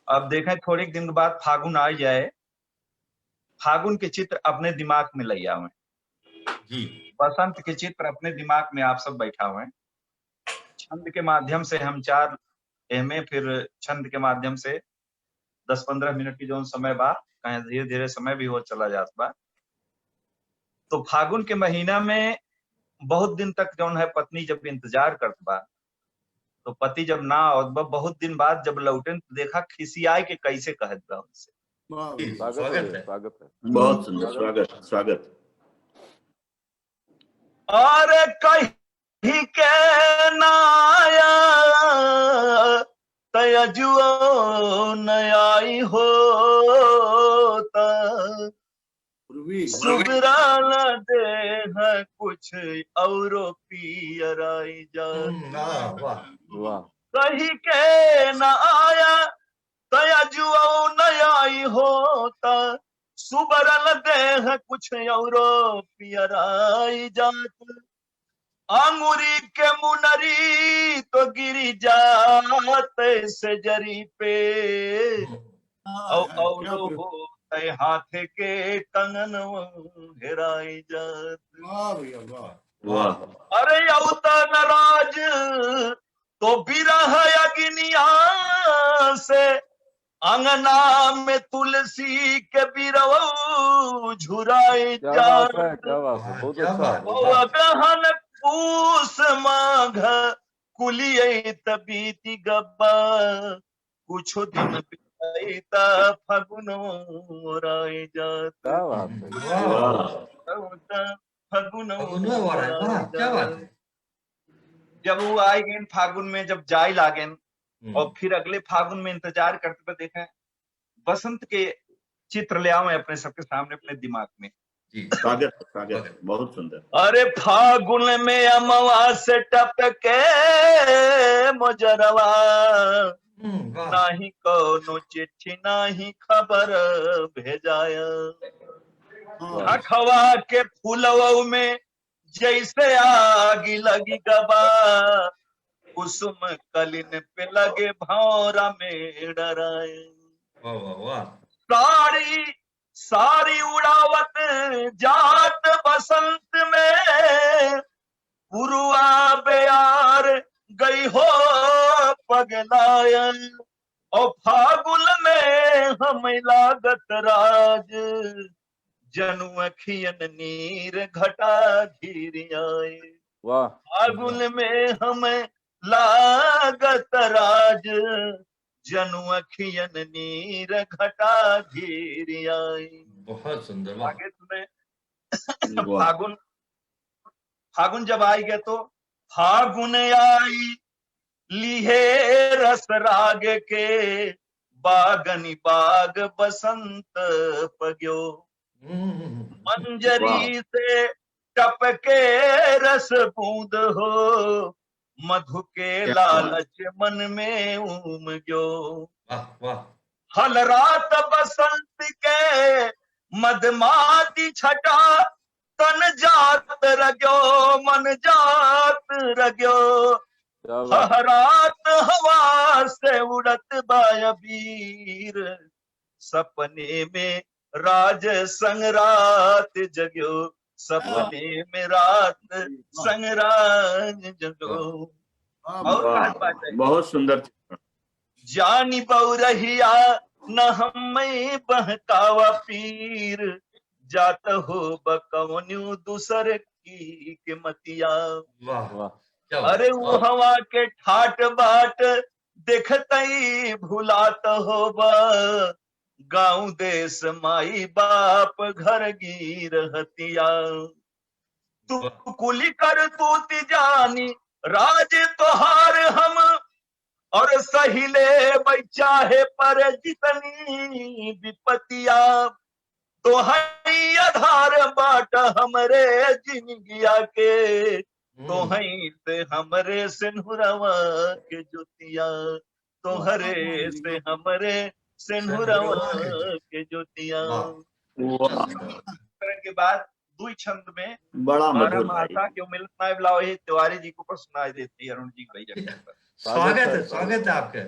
अब देखें, थोड़े दिन के बाद फागुन आ जाए, फागुन के चित्र अपने दिमाग में ले आवें, जी। बसंत के चित्र अपने दिमाग में आप सब बैठा हुए। छंद के माध्यम से हम चार एहमे, फिर छंद के माध्यम से दस पन्द्रह मिनट की जौन समय बा, कहें धीरे धीरे समय भी हो चला जात बा। तो फागुन के महीना में बहुत दिन तक जौन है पत्नी जब इंतजार करत बा, तो पति जब ना आवत बा, बहुत दिन बाद जब लौटेन तो देखा खिसियाए के कैसे कहत बा उनसे। वाह, जी, स्वागत स्वागत है, है। स्वागत है। बहुत सुंदर, स्वागत। स्वागत, स्वागत। अरे कही के ना आया, तय जुओ न आई होता। पूर्वी। सुबराला देह कुछ औरो पियराई जात। हम्म, वाह, वाह। वाह। कही के न आया, तय जुओ न आई होता। सुबरल देह कुछ औरो पियराई जात। आंगुरी के मुनरी तो गिरी जात से जरी पे। हम्म। औ-, हाँ, औरो क्या होत है हाथ के कंगन हेराई जात। वाह भैया, वाह। वाह। अरे औ त नाराज तो बिरह अग्निया से अंगना में तुलसी के बिरवौ झुराई क्या जात। बात है, क्या बात है, वाह, बहुत क्या अच्छा, बात है। बहुत ओ अच्छा। अगहन पूस माघ कुलियै त बीति गबा, कुछ दिन बिताई त फगुन ओराई जात। क्या बात है। वाह। त फगुन फगुन ओराई जात। वाह, क्या बात है। जब वो आए गए फागुन में, जब जाए लागेन हम्म। और फिर अगले फागुन में इंतजार करते पे देखें, बसंत के चित्र ले आवे अपने सबके सामने अपने दिमाग में। जी। स्वागत, स्वागत, स्वागत। बहुत सुंदर। अरे फागुन में अमवा से टपके मोजरवा, हम्म, वाह। नाही कौनो चिट्ठी नाही खबर भेजाया। हाँ। हखवा के फुलवौ में जैसे आग लगी गबा, कुसुम कलिन पे लगे भौरा में डराए। वाह, वाह, वाह। साड़ी, साड़ी उड़ावत जात बसंत में, पुरुआ बेयार गई हो पगलायन। और फागुन में हम लागत राज, जनु अखियन नीर घटा घिर आए। वाह। फागुन में हम लागत राज, जनु अखियन नीर घटा घिर आए। बहुत सुंदर, वाह। आगे तुम्हें वाह। फागुन, फागुन जब आई गए तो फागुन आई लिहे रस राग के, बागनि बाग बसंत पग्यो। हम्म, हम्म, हम्म। मंजरी वाह। से टपके रस बूंद हो, मधु के क्या बात। लालच मन में उमग्यो। वाह, वाह। हल रात बसंत के मदमाती छटा, तन जात रग्यो, मन जात रग्यो। क्या बात। फहरात हवा से उड़त बा अबीर, सपने में राज संग रात जग्यो, सपने में रात संग राज जग्यो। वाह, और वाह, कहत बाटे, बहुत सुंदर चित्रण। जानी बउरहिया न हम्मई बहकावा पीर, जात होब कवन्यू दूसर की के मतिया। वाह, वाह। क्या बात। अरे उहवा के ठाट बाट देखतई भुलात होब, गाँव देश माई बाप घर गीर हतिया। तू वाह। कुली करतूत जानी राज तोहार हम, और सही लेबै चाहे पर जितनी विपतिया। तोहई आधार बाट हमरे जिनगिया के, हम्म। तोहई से हमरे सिंहुरवा के ज्योतिया, तोहरे से हमरे सिंहुरवा के ज्योतिया। वाह। वाह। के बाद दुई छंद में बड़ा बारह मधुर भाई। मासा क्यों मिलत नाय बुलावे, तिवारी जी के ऊपर सुनाई देती है, अरुण जी के भैया के ऊपर। स्वागत है, स्वागत है आपके।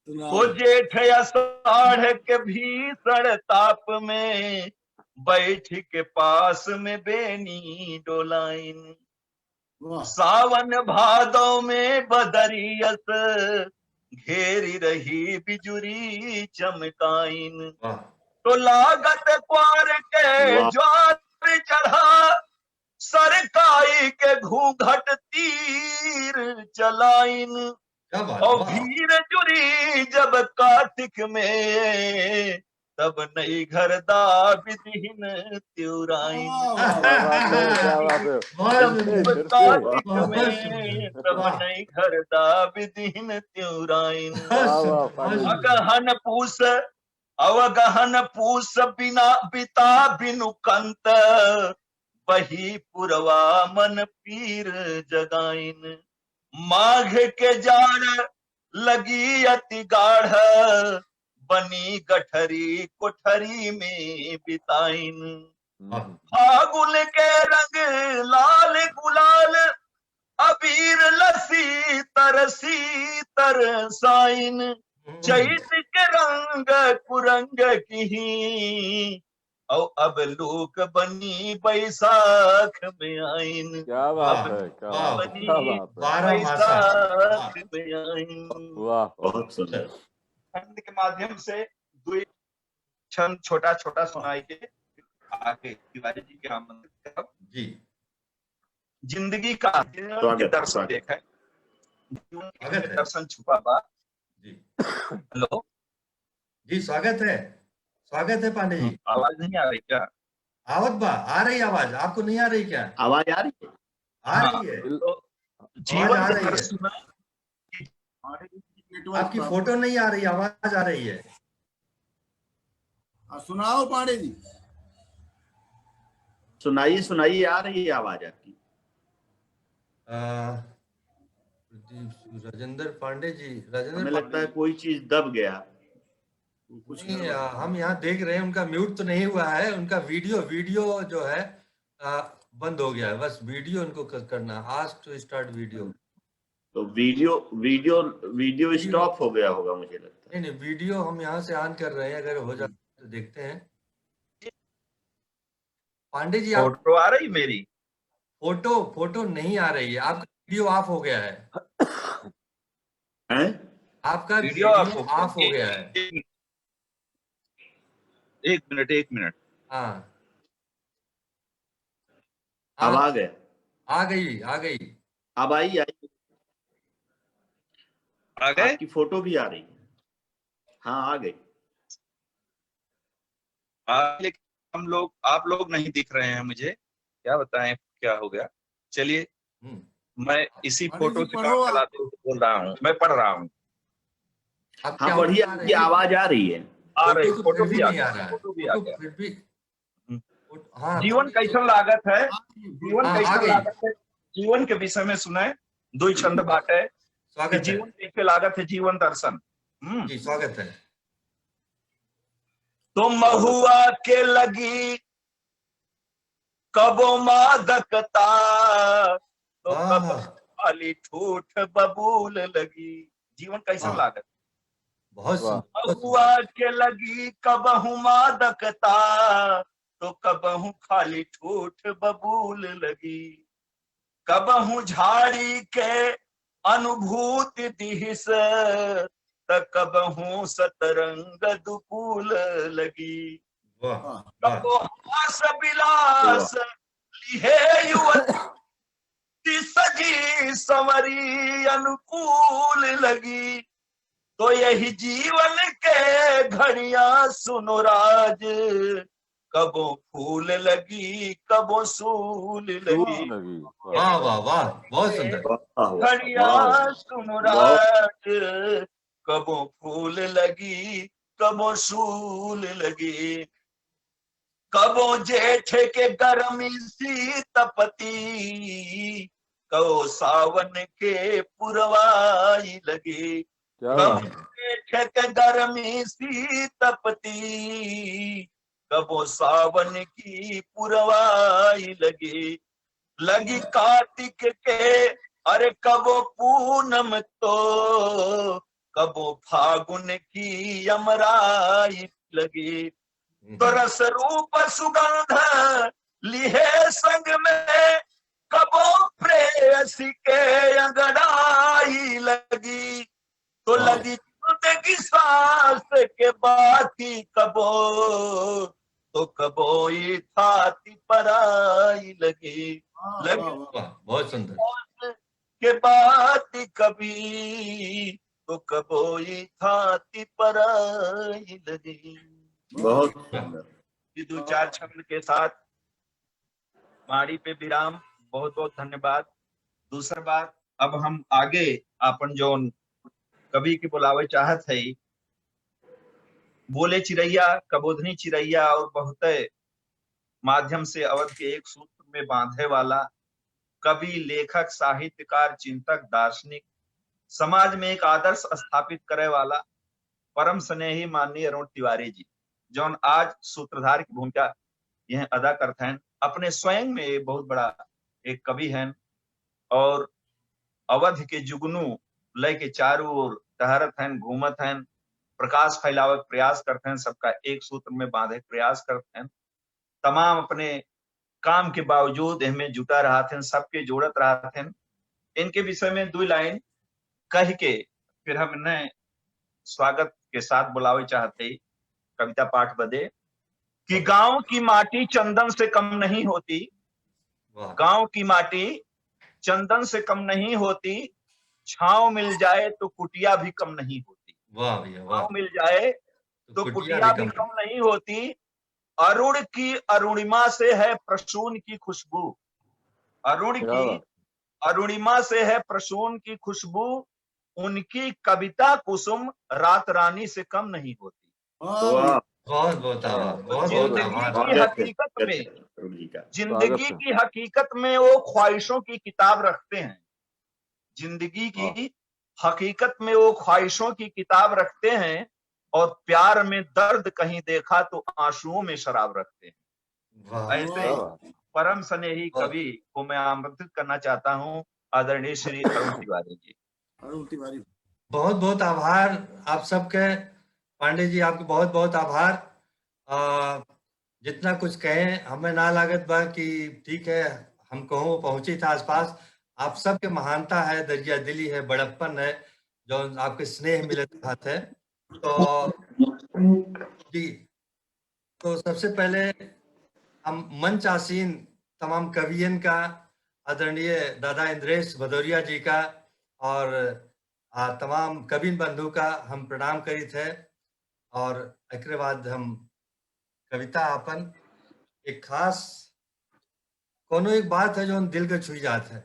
तो जेठ आषाढ़ के भीषण ताप में, बैठ के पास में बेनी डोलाइन। वाह। सावन भादव में बदरियस, घेरी रही बिजुरी चमकाइन। वाह। तो लागत क्वार के वाह। ज्वार चढ़ा, सरकाई के घूंघट तीर चलाइन। क्या बात, और वाह। भीर जुरी जब कार्तिक में, तब नई घर दाबि दिहिन तिउराइन। वाह, वाह, वाह, क्या बात है। बहुत जब सुंदर। कार्तिक में, तब वाह। नई घर दाबि दिहिन तिउराइन। वाह, वाह, वाह। अगहन पूस, अवगहन पूस बिना बिता बिनु कंत, बही पुरवा मन पीर जगाइन। माघ के जाड़ लगी अति गाढ़, बनी गठरी कोठरी में बिताइन। हम्म। फागुन के रंग लाल गुलाल, अबीर लसी तरसी तरसाइन। हम्म। चैत के रंग कुरंग किही, औ अब लोक बनी बैसाख में आइन। क्या बात अब है, क्या बात है, बनी क्या बात है। बारह मासा। बैसाख में आइन। वाह, वाह। बहुत सुंदर। छंद के माध्यम से दुई छंद छोटा छोटा सुनाई के आगे तिवारी जी के आमंत्रित करब। जी। जिंदगी का स्वागत, दर्शन स्वागत। देखे। जीवन के स्वागत है। दर्शन छुपा बा। जी। हेलो। जी, स्वागत है, स्वागत है पांडे जी। हाँ, आवाज नहीं आ रही क्या? आवत बा, आ रही आवाज, आपको नहीं आ रही क्या? आवाज आ रही है? आ हाँ, रही है। तो आवाज जीवन आ के रही है। दर्शन में आपकी फोटो नहीं आ रही, आवाज आ रही है। हाँ, सुनाओ पांडे जी। सुनाइए, सुनाइए, आ रही है आवाज आपकी। आ, प्रदीप, राजेंद्र पांडे जी, राजेंद्र हमें लगता है पांडे जी। कोई चीज दब गया। कुछ नहीं, गड़बड़ आ, है। हम यहाँ देख रहे हैं, उनका mute तो नहीं हुआ है, उनका video, video जो है, आ, बंद हो गया है, बस video उनको क-, करना, ask to start video। तो video, video, video video। Stop हो गया होगा, मुझे लगता है। नहीं, नहीं, video हम यहाँ से on कर रहे हैं, अगर हो जाता है तो देखते हैं। पांडे जी, आप फोटो आ रही मेरी? फोटो, फोटो नहीं आ रही है, आपका video off हो गया है। हैं? आपका video video off हो गया। Off हो गया है। एक मिनट, एक मिनट। हाँ। अब हाँ। आ गया। आ गई, आ गई। अब आई, आई। आ गए? आपकी फोटो भी आ रही है। हाँ, आ गई। आ, लेकिन हम लोग, आप लोग नहीं दिख रहे हैं मुझे, क्या बताएं क्या हो गया। चलिए, हम्म। मैं इसी फोटो से काम चलाते हुए बोल रहा हूँ, मैं पढ़ रहा हूँ। हाँ, बढ़िया, आपकी आवाज आ रही है। आ रही, फोटो भी आ गया, फोटो भी आ गया। हम्म। हाँ, जीवन कैसन लागत है, जीवन कैसन लागत है, जीवन के विषय में सुने, दुई छंद बाटे कि जीवन कैसे लागत है, जीवन दर्शन। हम्म। जी, स्वागत है। तो महुआ के लगी कबो मादकता, तो कब, हाँ। खाली ठूठ बबूल लगी। जीवन कैसन वाह। लागत? बहुत वाह। सुंदर, बहुत सुंदर। महुआ के लगी कबहूँ मादकता, तो कबहूँ खाली ठूठ बबूल लगी। कबहूँ झाड़ी के अनुभूति दिहिस, त कबहूँ सतरंग दुकूल लगी। वाह, वाह। कबो हास विलास वाह। लिहे युवती सजी संवरी अनुकूल लगी। तो यही जीवन के घड़िया सुनो राज, कबो फूल लगी, कबो सूल लगी। सूल लगी। वाह, वाह, वाह, बहुत सुंदर। वाह, वाह, घड़िया वाह। सुनो वाह। राज, कबो फूल लगी, कबो सूल लगी। कबो जेठ के गरमी शीत पती, कबो सावन के पुरवाई लगी। क्या कबो बात है। जेठ के गरमी शीत पती, कबो सावन की पुरवाई लगी। लगी कार्तिक के, अरे कबो पूनम तो, कबो फागुन की अमराई लगी। हम्म। तो रस रूप सुगंध लिहे संग में, कबो प्रेयसी के अंगड़ाई लगी। तो वाह। लगी जिंदगी सांस के बाती कबो, तो कबो ई थाती पराई लगी। वाह, लगी वाह, वाह। वाह, बहुत सुंदर। सांस के बाती कभी, तो कबो ई थाती पराई लगी। बहुत सुंदर। ये दो चार छंद के साथ वाणी पे विराम। बहुत बहुत धन्यवाद। दूसर बात, अब हम आगे आपन जौन कवि के बुलावे चाहत है, बोले चिरैया, कबोधनी चिरैया और बहुते माध्यम से अवध के एक सूत्र में बांधे वाला कवि, लेखक, साहित्यकार, चिंतक, दार्शनिक, समाज में एक आदर्श स्थापित करे वाला, परम स्नेही माननीय अरुण तिवारी जी, जौन आज सूत्रधार की भूमिका यह अदा करत हैं। अपने स्वयं में ये बहुत बड़ा एक कवि हैं और अवध के जुगनू लय के चारों ओर टहरत हैं, घूमत हैं, प्रकाश फैलावे के प्रयास करत हैं, सबका एक सूत्र में बांधे के प्रयास करत हैं। तमाम अपने काम के बावजूद एहमे जुटा रहत हैं, सबके जोड़त रहत हैं। इनके विषय में दो लाइन कह के फिर हम इन्हें स्वागत के साथ बुलावे चाहते हैं कविता पाठ बदे कि गांव की माटी चंदन से कम नहीं होती, वाह। गांव की माटी चंदन से कम नहीं होती, छांव मिल जाए तो कुटिया भी कम नहीं होती। वाह भैया, वाह। छांव मिल जाए तो तो कुटिया कुटिया भी भी कम कम नहीं होती। अरुण की अरुणिमा से है प्रसून की खुशबू, अरुण क्या की बात। अरुणिमा से है प्रसून की खुशबू, उनकी कविता कुसुम रात रानी से कम नहीं होती। वाह। वाह। बहुत बहुत आभार, बहुत बहुत जिंदगी आभार। की हकीकत में, अरुण जी का। जिंदगी स्वागत है। की हकीकत में वो ख्वाहिशों की किताब रखते हैं। जिंदगी की वाह। हकीकत में वो ख्वाहिशों की किताब रखते हैं और प्यार में दर्द कहीं देखा तो आंसुओं में शराब रखते हैं। वाह। ऐसे वाह। परम स्नेही वाह। कवि को मैं आमंत्रित करना चाहता हूँ, आदरणीय श्री अरुण तिवारी जी। अरुण तिवारी। बहुत बहुत आभार आप सबके, पांडे जी, आपके बहुत बहुत आभार। आ, जितना कुछ कहें, हमें ना लागत बा कि ठीक है, हम कहूँ पहुँची था आसपास। आप सबके महानता है, दरिया दिली है, बड़प्पन है, जो आपके स्नेह मिलत रहत है। तो जी, तो सबसे पहले हम मंच आसीन तमाम कवियन का, आदरणीय दादा इंद्रेश भदौरिया जी का और, आ, तमाम कविन बंधु का हम प्रणाम करित है। और एकरे बाद हम कविता आपन एक खास कोनो एक बात है जो दिल के छुई जात है।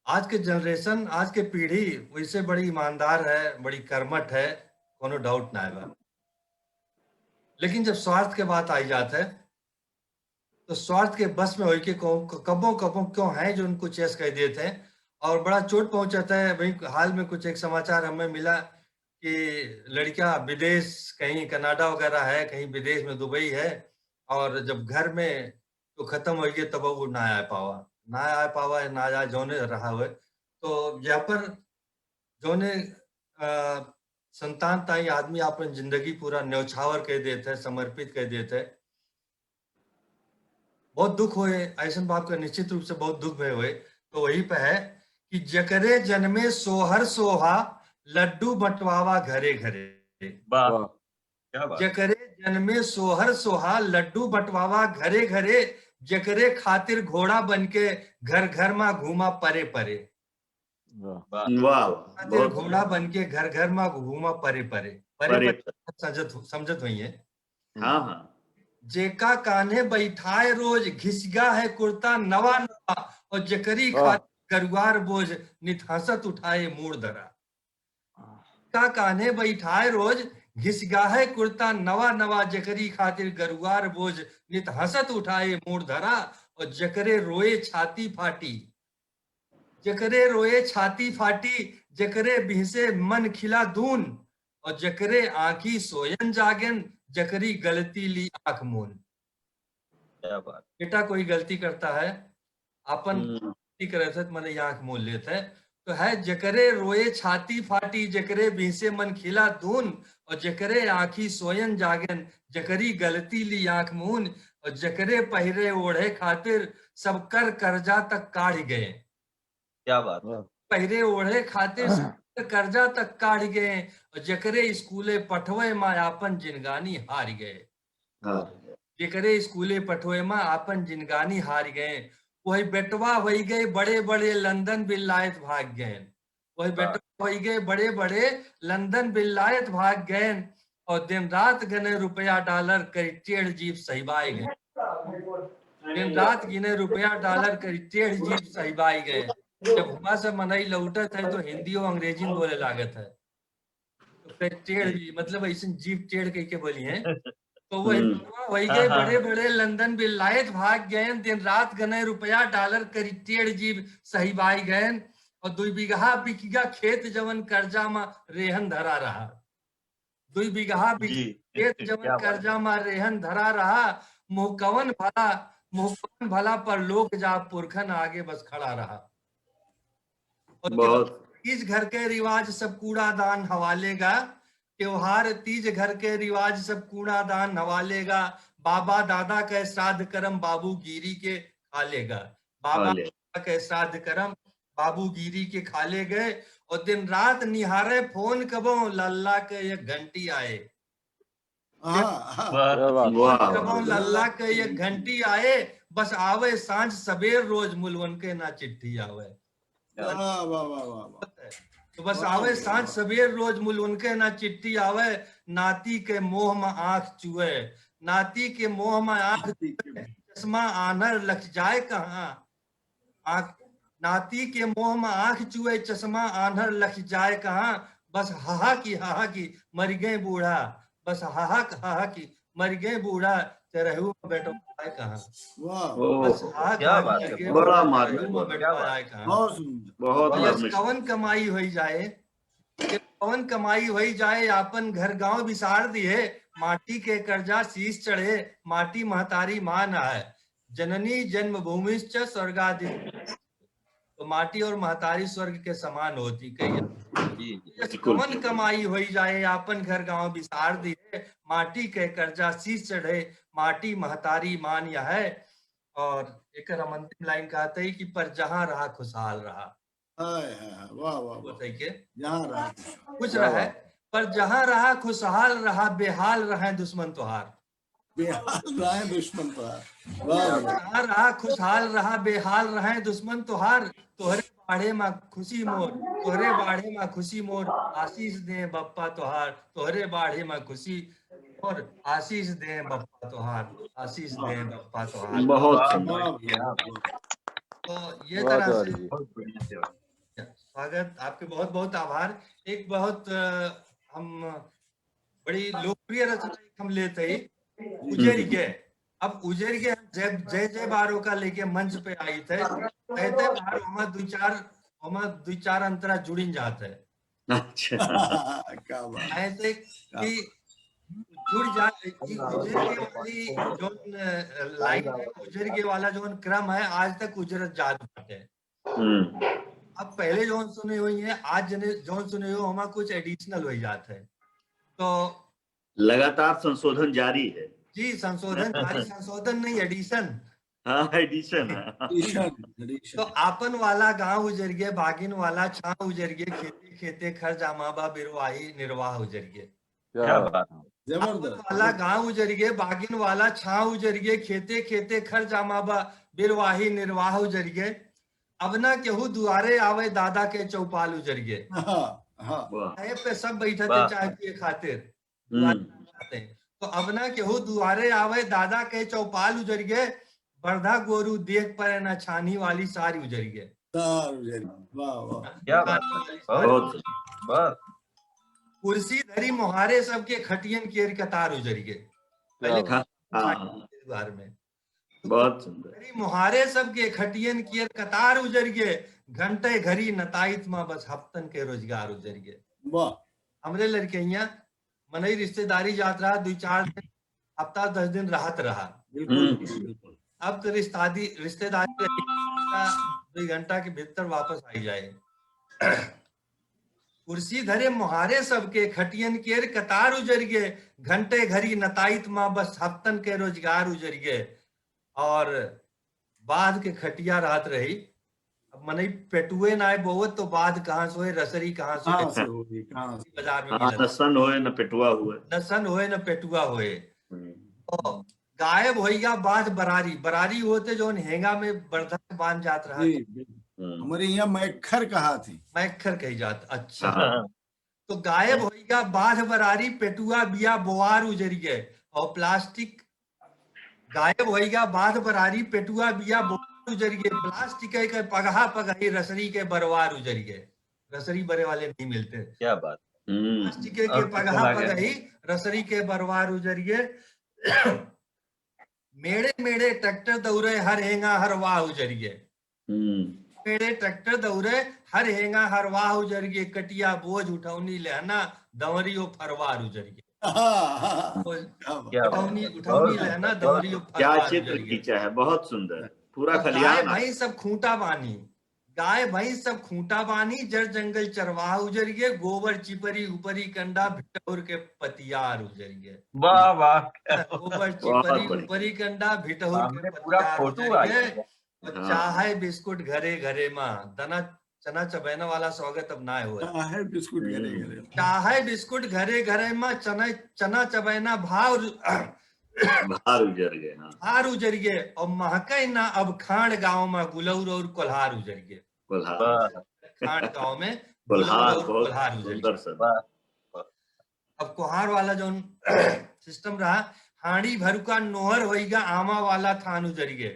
आज के generation, आज के पीढ़ी वैसे बड़ी ईमानदार है, बड़ी कर्मठ है, कोनो doubt ना है बा। लेकिन जब स्वार्थ के बात आई जात है, तो स्वार्थ के बस में होई के को-, क-, कबो, कबो क्यों है जो उनको चेस कह देते हैं और बड़ा चोट पहुंचाता है। अभी हाल में कुछ एक समाचार हमें मिला कि लड़का विदेश, कहीं कनाडा वगैरह है, कहीं विदेश में दुबई है, और जब घर में तो खत्म हो गया, तब वो ना आ पावा। ना आए पावा है, ना आए जौने रहा हुए। तो यहाँ पर जौने, अ, संतान ताई आदमी आपन जिंदगी पूरा न्यौछावर कइ देत है, समर्पित कइ देत है। बहुत दुख होए, ऐसन बाप का निश्चित रूप से बहुत दुख भय होए। तो वही पे है कि "जकरे जन्मे सोहर सोहा, लड्डू बंटवावा घरे घरे।" वाह, वाह। क्या बात। "जकरे जन्मे सोहर सोहा, लड्डू बंटवावा घरे घरे, जकरे खातिर घोड़ा बन के घर घर मा घूमा परे परे।" वाह। वाह, वाह, खातिर बहुत घोड़ा बन के घर घर मा घूमा परे परे।" परे परे परे परे। समझत हो-, समझत होइए। हाँ, हाँ। "जेका कान्हे बैठाए रोज, घिसगा है कुर्ता नवा नवा, और जकरी वाह। खातिर गरुआर बोझ, नित हंसत उठाए मूड़ धरा।" "का कान्हे बैठाए रोज, घिसगा है कुर्ता नवा नवा, जकरी खातिर गरुआर बोझ, नित हंसत उठाए मूड़ धरा, और जकरे रोए छाती फाटी।" जकरे रोए छाती फाटी, जकरे बिहसे मन खिला दून, और जकरे आँखी सोयन जागेन, जकरी गलती ली आँख मून। क्या बात। बेटा कोई गलती करता है, आपन हम्म। गलती करे थे, तो मने आँख मून लेत है। तो है, "जकरे रोए छाती फाटी, जकरे बिहसे मन खिला दून, और जकरे आँखी सोयन जागेन, जकरी गलती ली आँख मून, और जकरे पहिरे ओढ़े खातिर सब कर कर्जा तक काढ़ गए।" क्या बात है। वाह। पहिरे ओढ़े खातिर सब कर कर्जा तक काढ़ गए, और जकरे स्कूले पठवे मा आपन जिनगानी हार गए। हाँ। जेकरे स्कूले पठवे मा आपन जिनगानी हार गए, वही बेटवा होई गए बड़े बड़े लंदन बिल्लायत भाग गए। वही वाह। बेटवा होई गए बड़े बड़े लंदन बिल्लायत भाग गए, और दिन रात गने रुपया डॉलर करी टेढ़ जीप सहिबाए गए। दिन रात गिने रुपया डॉलर करी टेढ़ जीप सहिबाए गए। जब हुआ से मनई लौटत है तो हिंदी और अंग्रेजी में बोले लागत है। तो कहे टेढ़ जी, मतलब ऐसे जीप टेढ़ कह के बोली है। तो वही हम्म। बेटवा होई गए हाँ, हाँ। बड़े बड़े लंदन बिल्लायत भाग गए, दिन रात गने रुपया डॉलर करी टेढ़ जीप सहिबाई गए, और दुई बीघा बिकिगा खेत जवन कर्जा मा रेहन धरा रहा। दुई बीघा बिकिगा जी, खेत जी, जवन क्या बात। कर्जा मा रेहन धरा रहा, मुँह कवन भला, मुँह कवन भला पर लोग जा पुरखन आगे बस खड़ा रहा। और बहुत। तीज घर के रिवाज सब कूड़ादान हवाले गा, त्योहार तीज घर के रिवाज सब कूड़ादान हवाले गा, बाबा दादा के श्राद्ध करम बाबू गिरी के खाले गा, बाबा खा ले। दादा के श्राद्ध करम बाबू गिरी के खाले गए, और दिन रात निहारे फोन कबो लल्ला के एक घंटी आए। हाँ, हाँ। वाह। क्या बात। वाह। कबो लल्ला के एक घंटी आए, बस आवे सांझ सबेर रोज मुल उनके ना चिट्ठी आवे। वाह, वाह, वाह, वाह, वाह। तो बस वाह, आवे वाह, सांझ वाह। सबेर रोज मुल उनके ना चिट्ठी आवे, नाती के मोह में आँख चुए, नाती के मोह में आँख चुए, चश्मा आन्हर लख जाए कहाँ। आँख, नाती के मोह में आँख चुए, चश्मा आन्हर लख जाए कहाँ, बस हाहा की हाहा की मर गए बूढ़ा, बस हाहा की हाहा की मर गए बूढ़ा, तेरहू में बेटवा आए कहाँ। वाह। ओह, बस हाहा की क्या हाहा बात की है, मर गए बड़ा बूढ़ा, मार्मिक तेरहू में बात। बेटवा क्या बात। आए कहाँ। बहुत भैया, मार्मिक। कवन कमाई होई जाए, कि कवन कमाई होई जाए, आपन घर गांव बिसार दिहे, माटी के कर्जा शीश चढ़े, माटी महतारी मान है, जननी जन्मभूमिश्च स्वर्गादि। तो माटी और महतारी स्वर्ग के समान होती कही। जी, जी, बिल्कुल। कवन कमाई होई जाए, आपन घर गांव बिसार दिहे, माटी के कर्जा शीश चढ़े, माटी महतारी मान यह है। और एक हम अंतिम लाइन कहते ही कि "पर जहां रहा खुशहाल रहा।" हाय, हाय, हाय, वाह, वाह, वाह। बताइए के? जहां रहा खुशहाल। खुश क्या रहे, बात। पर जहां रहा खुशहाल रहा, बेहाल रहे दुश्मन तोहार। बेहाल रहे दुश्मन तोहार। वाह, वाह। जहां रहा खुशहाल रहा, बेहाल रहे दुश्मन तोहार। तोहरे बाढ़े मा खुशी मोर, तोहरे बाढ़े मा खुशी मोर, आशीष दे बप्पा तोहार, तोहरे बाढ़े मा खुशी मोर, आशीष दे बप्पा तोहार, आशीष दे बप्पा तोहार। बहुत वाह, सुंदर। वाह, वाह, वाह। तो ये वाह, तरह वाह से जी। बहुत बढ़िया, वाह। स्वागत, आपके बहुत बहुत आभार। एक बहुत, अ, हम बड़ी लोकप्रिय रचना एक हम लेते ही, उजर के। अब उजर के हम जय, जय जय बारो का लेके मंच पे आई थे, कहते बार हमार दो चार, हमार दो चार अंतरा जुड़िन जाते हैं। अच्छा। क्या बात। ऐसे क्या कि बात। जुड़ जा, ई उजर के वाली जौन, अ, लाइन है, उजर के वाला जौन क्रम है, आज तक उजरत जात बाटे। हम्म। अब पहले जौन सुने हुई है, आज जने, जौन सुने हो, हमार कुछ एडिशनल हो जात है। तो लगातार संशोधन जारी है। जी, संशोधन जारी, संशोधन नहीं, एडिशन। हाँ, एडिशन है। Edition, edition. तो आपन वाला गांव उजर गे, बागिन वाला छांव उजर गे, खेते खेते खर जामा बा, बिरवाही निर्वाह उजर गे। क्या क्या बात। बात है। जबरदस्त। आपन वाला गांव उजर गे, बागिन वाला छांव उजर गे, खेते खेते खर जामा बा, बिरवाही निर्वाह उजर गे। अब ना केहू दुआरे आवे, दादा के चौपाल उजर गे। हाँ, हाँ। वाह। चाहे पे सब बैठत वाह। हैं चाय पिए खातिर। हम्म। दुआरे आते हैं। तो अब ना केहू दुआरे आवे, दादा के चौपाल उजर गे, बरधा गोरू देख परे ना, छानी वाली सारी उजर गे। सार उजर गे। वाह, वाह। क्या बात है। छानी वाली सारी बहुत, उजर गे। बहुत। कुर्सी धरी मोहारे सबके, खटियन केर कतार उजर गे। क्या पहले बात। हाँ, हाँ। दुआर में। बहुत सुंदर। धरी मोहारे सबके, खटियन केर कतार उजर गे, घंटे घरी नताइत मा बस हफ्तन के रोजगार उजर गे। वाह। हमरे लड़कइया मनई रिश्तेदारी जात रहा, दुई चार दिन, हफ्ता दस दिन रहत रहा। बिल्कुल, हम्म। बिल्कुल। अब तो रिश्तादी-, रिश्तेदारी रही, दुई घंटा के भीतर वापस आई जाए। कुर्सी धरे मोहारे सबके, खटियन केर कतार उजर गे, घंटे घरी नताइत मा बस हफ्तन के रोजगार उजर गे। और बाध के खटिया रहत रही। अब मनई पेटुए नाय बोवत तो बाध कहाँ से होए, रसरी कहाँ से होए? कहाँ से होए, कहाँ से? बाजार में हाँ, मिलत। न सन होए, न पेटुआ होए। न सन होए, न पेटुआ होए। हम्म। तो गायब होइगा बाध बरारी, बरारी होते जौन हेंगा में बरधा के बांध जात रहा। जी, बिल्कुल। हम्म। हमरे यहाँ मैखर कहा थी। मैखर कही जात, अच्छा। हाँ। तो गायब होइगा बाध बरारी, पेटुआ बिया बोआर उजर गे। और प्लास्टिक गायब होइगा बाध बरारी, पेटुआ बिया बोआर उजर गे, प्लास्टिक के पगहा पगही, रसरी के बरवार उजर गे। रसरी बरे वाले नहीं मिलते। क्या बात। हम्म। प्लास्टिक के और कुछ पगहा लगे। पगही, रसरी के बरवार उजर गे। मेड़े मेड़े ट्रैक्टर दौड़े, हर हेंगा हरवाह उजर गे। हम्म। मेड़े ट्रैक्टर दौड़े, हर हेंगा हरवाह उजर गे, कटिया बोझ उठौनी लेहना, दंवरियो फरवार उजर गे। हाँ, हाँ, हाँ। बोझ क्या बात। क्या बात। उठौनी, उठौनी बहुत लेहना, सुंदर। दंवरियो क्या फरवार चित्र उजर गे। खींचा है, बहुत सुंदर। पूरा अब खलियान गाय है। भैंस सब खूंटा बानी, गाय भैंस सब खूंटा बानी, जड़ जंगल चरवाह उजर गे, गोबर चिपरी उपरी कंडा, भिटौर के पतियार उजर गे। वाह, वाह। गोबर बहुत चिपरी बढ़िया। उपरी कंडा, भिटौर के सामने पूरा पतियार फोटो उजर आ गे। गया। और हाँ। चाहे बिस्कुट घरे घरे मा, दना चना चबैना वाला स्वागत अब नाय होए। चाहे बिस्कुट घरे हम्म। घरे। चाहे बिस्कुट घरे घरे मा, चना, चना चबैना भाव भार उजर गे, हाँ। भार उजर गे, और महकै ना अब खांड़ गाँव मा गुलौर और कोल्हार उजर गे। कोल्हार। वाह। खांड़ गाँव में कोल्हार, गुलौर और बहुत कोल्हार उजर सुंदर गे। शब्द। वाह। अब कोहार वाला जौन सिस्टम रहा, हांड़ी भरुका नोहर होइगा, आमा वाला थान उजर गे।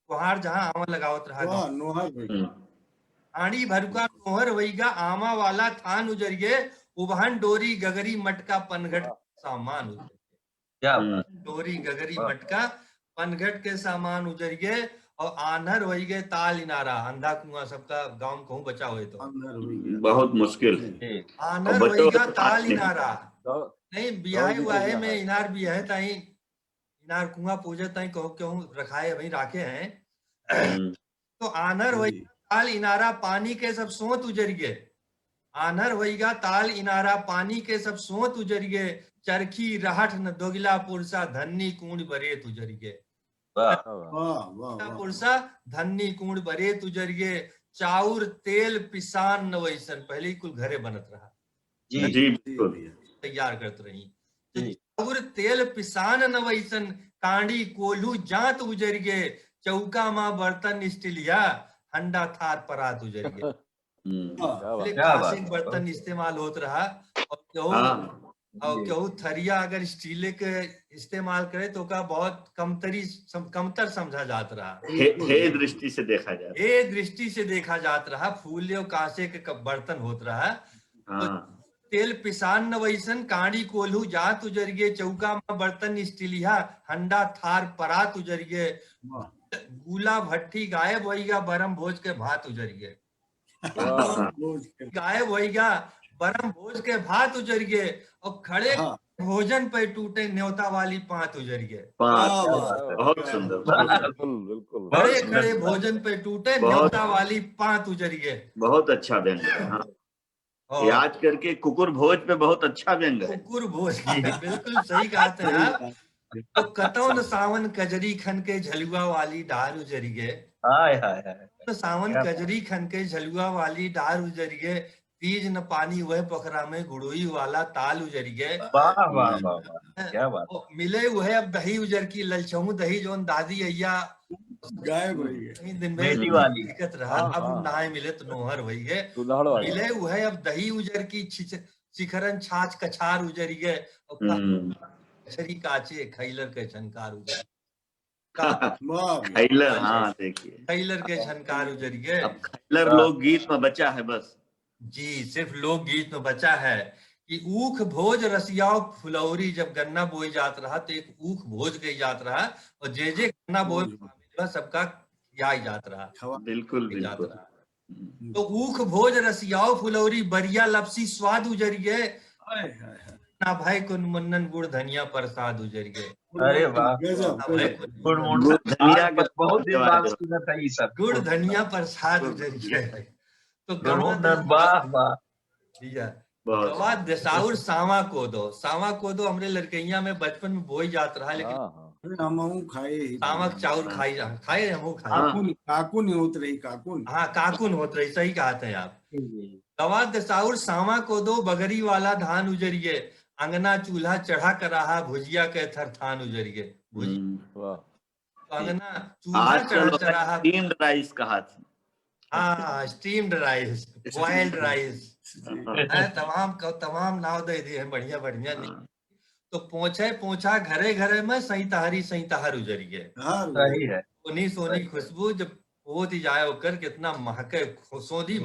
कोहार जहाँ आमा लगावत रहा वाह, गाँव। नोहर होइगा। हम्म। हांड़ी भरुका नोहर होइगा, आमा वाला थान उजर गे, उबहन डोरी गगरी मटका पनघट वाह। सामान उजर गे। क्या हम्म। बात। डोरी गगरी वाह। मटका पनघट के सामान उजर गे, और आन्हर होई गे ताल इनारा, अंधा कुआं सबका गाँव में कहूँ बचा होए तो। आन्हर होई गे। बहुत मुश्किल है। जी। आन्हर और बच्चों होई गे का ताल नहीं। इनारा। तो नहीं, बियाहे बहुत उआहे में इनार बियाहे ताई, इनार कुआं पूजे ताई कहूँ, कहूँ रखाए अभी राखे हैं। हम्म। तो आन्हर होई जी। ताल इनारा पानी के सब सोत उजर गे। आन्हर होइगा ताल इनारा पानी के सब सोत उजर गे। चरखी रहठ न दोगिला पुरसा धन्नी कूण बरेत उजर गे। वाह। वाह, वाह, वाह। पुरसा धन्नी कूण बरेत उजर गे। चाउर तेल पिसान न वैसन, पहले ही कुल घरे बनत रहा। जी। जी, बिल्कुल। तैयार करत रही। तो जी। चाउर तेल पिसान न वैसन, कांडी कोल्हू जांत उजर गे, चौका मा बर्तन स्टीलिया, हंडा थार परात उजर गे। हम्म। हाँ। क्या बात। पहले क्या बात। कांसे के बर्तन इस्तेमाल होत रहा, और केहू, हाँ। और जी। केहू थरिया अगर स्टील के इस्तेमाल करे तो ओका बहुत कमतरी सम-, कमतर समझा जात रहा। हे, हे दृष्टि से देखा जात। हे दृष्टि से देखा जात रहा, फूले और कांसे के क-, बर्तन होत रहा। तो हाँ। तेल पिसान न वैसन, कांडी कोल्हू जात उजर गे, चौका मा बर्तन स्टीलिया, हंडा थार परात उजर गे, वाह। गूला भट्ठी गायब होइगा, बरम भोज के भात उजर गे। वाह। गायब होइगा, बरम भोज के भात उजर गे, और खड़े हाँ। भोजन पे टूटे न्योता वाली पांत उजरिगे। पांत, क्या क्या बात बात है, है, बहुत क्या सुंदर, बात बहुत है। अच्छा। बिल्कुल, बिल्कुल। बड़े बहुत खड़े सुंदर। भोजन पे टूटे बहुत न्योता वाली पांत उजरिगे। बहुत अच्छा व्यंग है, हाँ। और याद करके कुकुर भोज पे बहुत अच्छा व्यंग है। कुकुर भोज की, बिल्कुल सही कहा थे आप। तो कतौन सावन कजरी खन के झलुआ वाली डार उजरिगे। हाय, हाय, हाय। तो सावन क्या बात। कजरी खन के झलुआ वाली डार उजरिगे। तीज न पानी वह पोखरा में गुड़ोई वाला ताल उजरिगे। वाह, वाह, वाह, वाह। क्या बात। ओ, मिले वह अब दही उजर की ललछहू दही जोन दादी अइया गायब हो गई। कहीं दिन में बेटी वाली। दिक्कत रहा, हाँ, अब हाँ। ना मिले तो नोहर होइगे। दुल्हड़ वाली। मिले वह अब दही उजर की छिछ-, शिखरन छाछ कछार उजरिगे। और का-, हम्म। कछरी काचे खैलर के झनकार उजर। वाह भैया। खैलर, हाँ, देखिए। खैलर के झनकार उजरिगे। अब खैलर लोकगीत में बचा है बस। जी, सिर्फ लोकगीत में बचा है कि ऊख भोज रसियाव फुलौरी, जब गन्ना बोई जात रहा तो एक ऊख भोज गई जात रहा और जे जे गन्ना बोए भोज। पावे वाला सबका खियाई जात रहा, खवा बिल्कुल, खियाई जात बिल्कुल। रहा। हम्म। तो ऊख भोज रसियाव फुलौरी, बरिया लपसी स्वाद उजरिगे। हाय, हाय, हाय। ना भाई कुन मुन्नन गुड़ धनिया प्रसाद उजरिगे। अरे वाह। गजब, ना भाई गजब। कुन गुड़ मुन्नन मुंडा गुड़ धनिया आज के बहुत दिन बाद बात सुना था ये सब। गुड़ धनिया प्रसाद गुड़ उजरिगे। तो गुड़ गवा मुंडा, दे- वाह, वाह। भैया, बहुत गवा देसाउर सावा कोदो, सावा कोदो हमरे लड़कैया में बचपन में बोई जात रहा, लेकिन हाँ, हाँ। अरे, हमहू खाए ही। सावा के चाउर खाई जा, खाए हमहू खाए। हाँ। काकुन, काकुन ही होत रही, काकुन। हाँ, काकुन होत रही, सही कहत हैं आप। गवा देसाउर सावा कोदो बगरी वाला धान उजरिगे, अंगना चूल्हा चढ़ा कराहा भुजिया के थरथान उजरिगे। भुजिया हम्म। वाह। तो अंगना चूल्हा चढ़ा आजकल चढ़ाहा। स्टीम्ड राइस कहा थी। हाँ, स्टीम्ड राइस, बॉइल्ड राइस, जी। है, तमाम क-, तमाम नाव दे दिए हैं, बढ़िया बढ़िया। हाँ। तो पोछे पोछा घरे घरे में सैतहरी सैतहर उजरिगे। हाँ, सही है। सोनी सोनी खुशबू जब होती जाए ओकर कितना महके खो-, सोंधी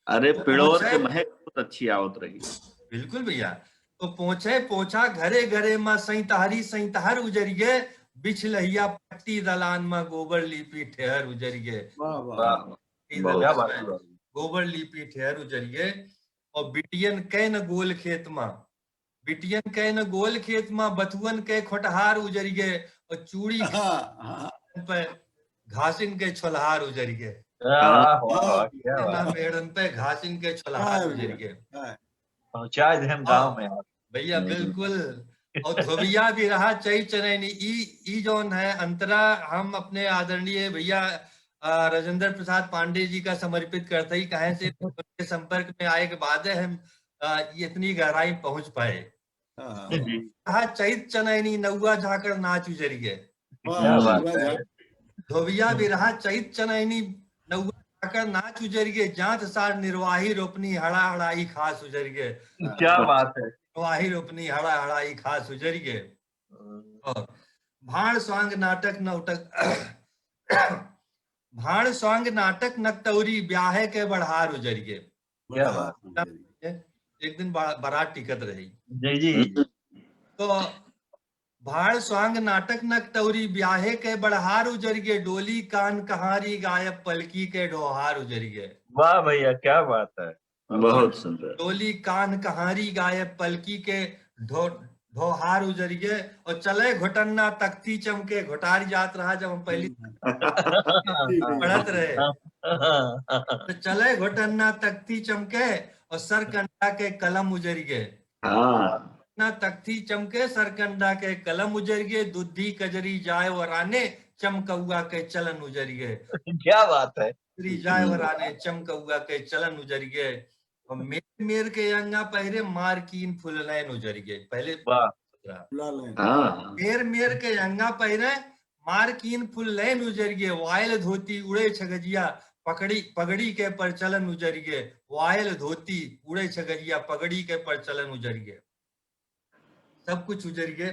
अरे तो पिड़ोर पोछे के महक बहुत अच्छी आवत रही। बिल्कुल भैया। तो पोछे पोछा घरे घरे में सैतहरी सैतहर उजरिगे, बिछलहिया पट्टी दलान में गोबर लीपी ठेहर उजरिगे। वाह, वाह। वाह। पट्टी बहुत। क्या दलान बात में है। गोबर लीपी ठेहर उजरिगे। और बिटियन कै न गोल खेत में, बिटियन कै न गोल खेत में बथुअन के खोटहार उजरिगे। और चूड़ी हाँ, हाँ। पे घासिन के छोलहार उजरिगे। वाह, वाह, वाह, क्या ना बात। मेड़न पे घासिन के छोलहार हाँ, उजरिगे। हाँ। पहुँचा दे हम गाँव में। भैया हम्म। बिल्कुल। और धोबिया भी रहा चैत चनैनी, ई ई जौन है अंतरा, हम अपने आदरणीय भैया अ, राजेंद्र प्रसाद पांडे जी का समर्पित करते ही, कहे से उनके संपर्क में आए के बाद हम अ, ये इतनी गहराई पहुंच पाए। हाँ, हाँ। जी। कहा चैत चनैनी नौआ झाकड़ नाच उजरिगे। वाह, क्या बात पूरा है। झा- धोबिया भी रहा चैत चनैनी नौआ झाकड़ नाच उजरिगे, जांत सार निर्वाही रोपनी हड़ा हड़ाई खास उजरिगे। क्या बात है। निर्वाही रोपनी हड़ा हड़ाई खास उजरिगे। और भाण स्वांग नाटक नौटक भाण स्वांग नाटक नकटौरी ब्याहे के बढ़ार उजरिगे। क्या बात है। एक दिन बा-, बारात टिकत रही। जी, जी। तो भाण स्वांग नाटक नकटौरी ब्याहे के बढ़ार उजरिगे, डोली कान कहारी गायब पलकी के ढोहार उजरिगे। वाह भैया, क्या बात है। बहुत सुंदर। डोली कान कहारी गायब पलकी के ढो-, ढोहार उजरिगे। और चले घोटन्ना तख्ती चमके, घोटारी जात रहा जब हम पहली पढ़त रहे। तो चले घोटन्ना तख्ती चमके और सरकंडा के कलम उजरिगे। हाँ। ना तख्ती चमके सरकंडा के कलम उजरिगे, दुद्धी कजरी जाए वराने चमकौआ के चलन उजरिगे। क्या बात है। कजरी जाए वराने चमकौआ के चलन उजरिगे। और मेर मेर के अंगा पहिरे मारकीन फुललैन उजरिगे। पहले वाह। फुललैन। हाँ। मेर मेर के अंगा पहिरे मारकीन फुललैन उजरिगे, वायल धोती उड़े छगजिया पकड़ी, पगड़ी के परचलन उजरिगे, वायल धोती उड़े छगजिया पगड़ी के परचलन उजरिगे। सब कुछ उजरिगे,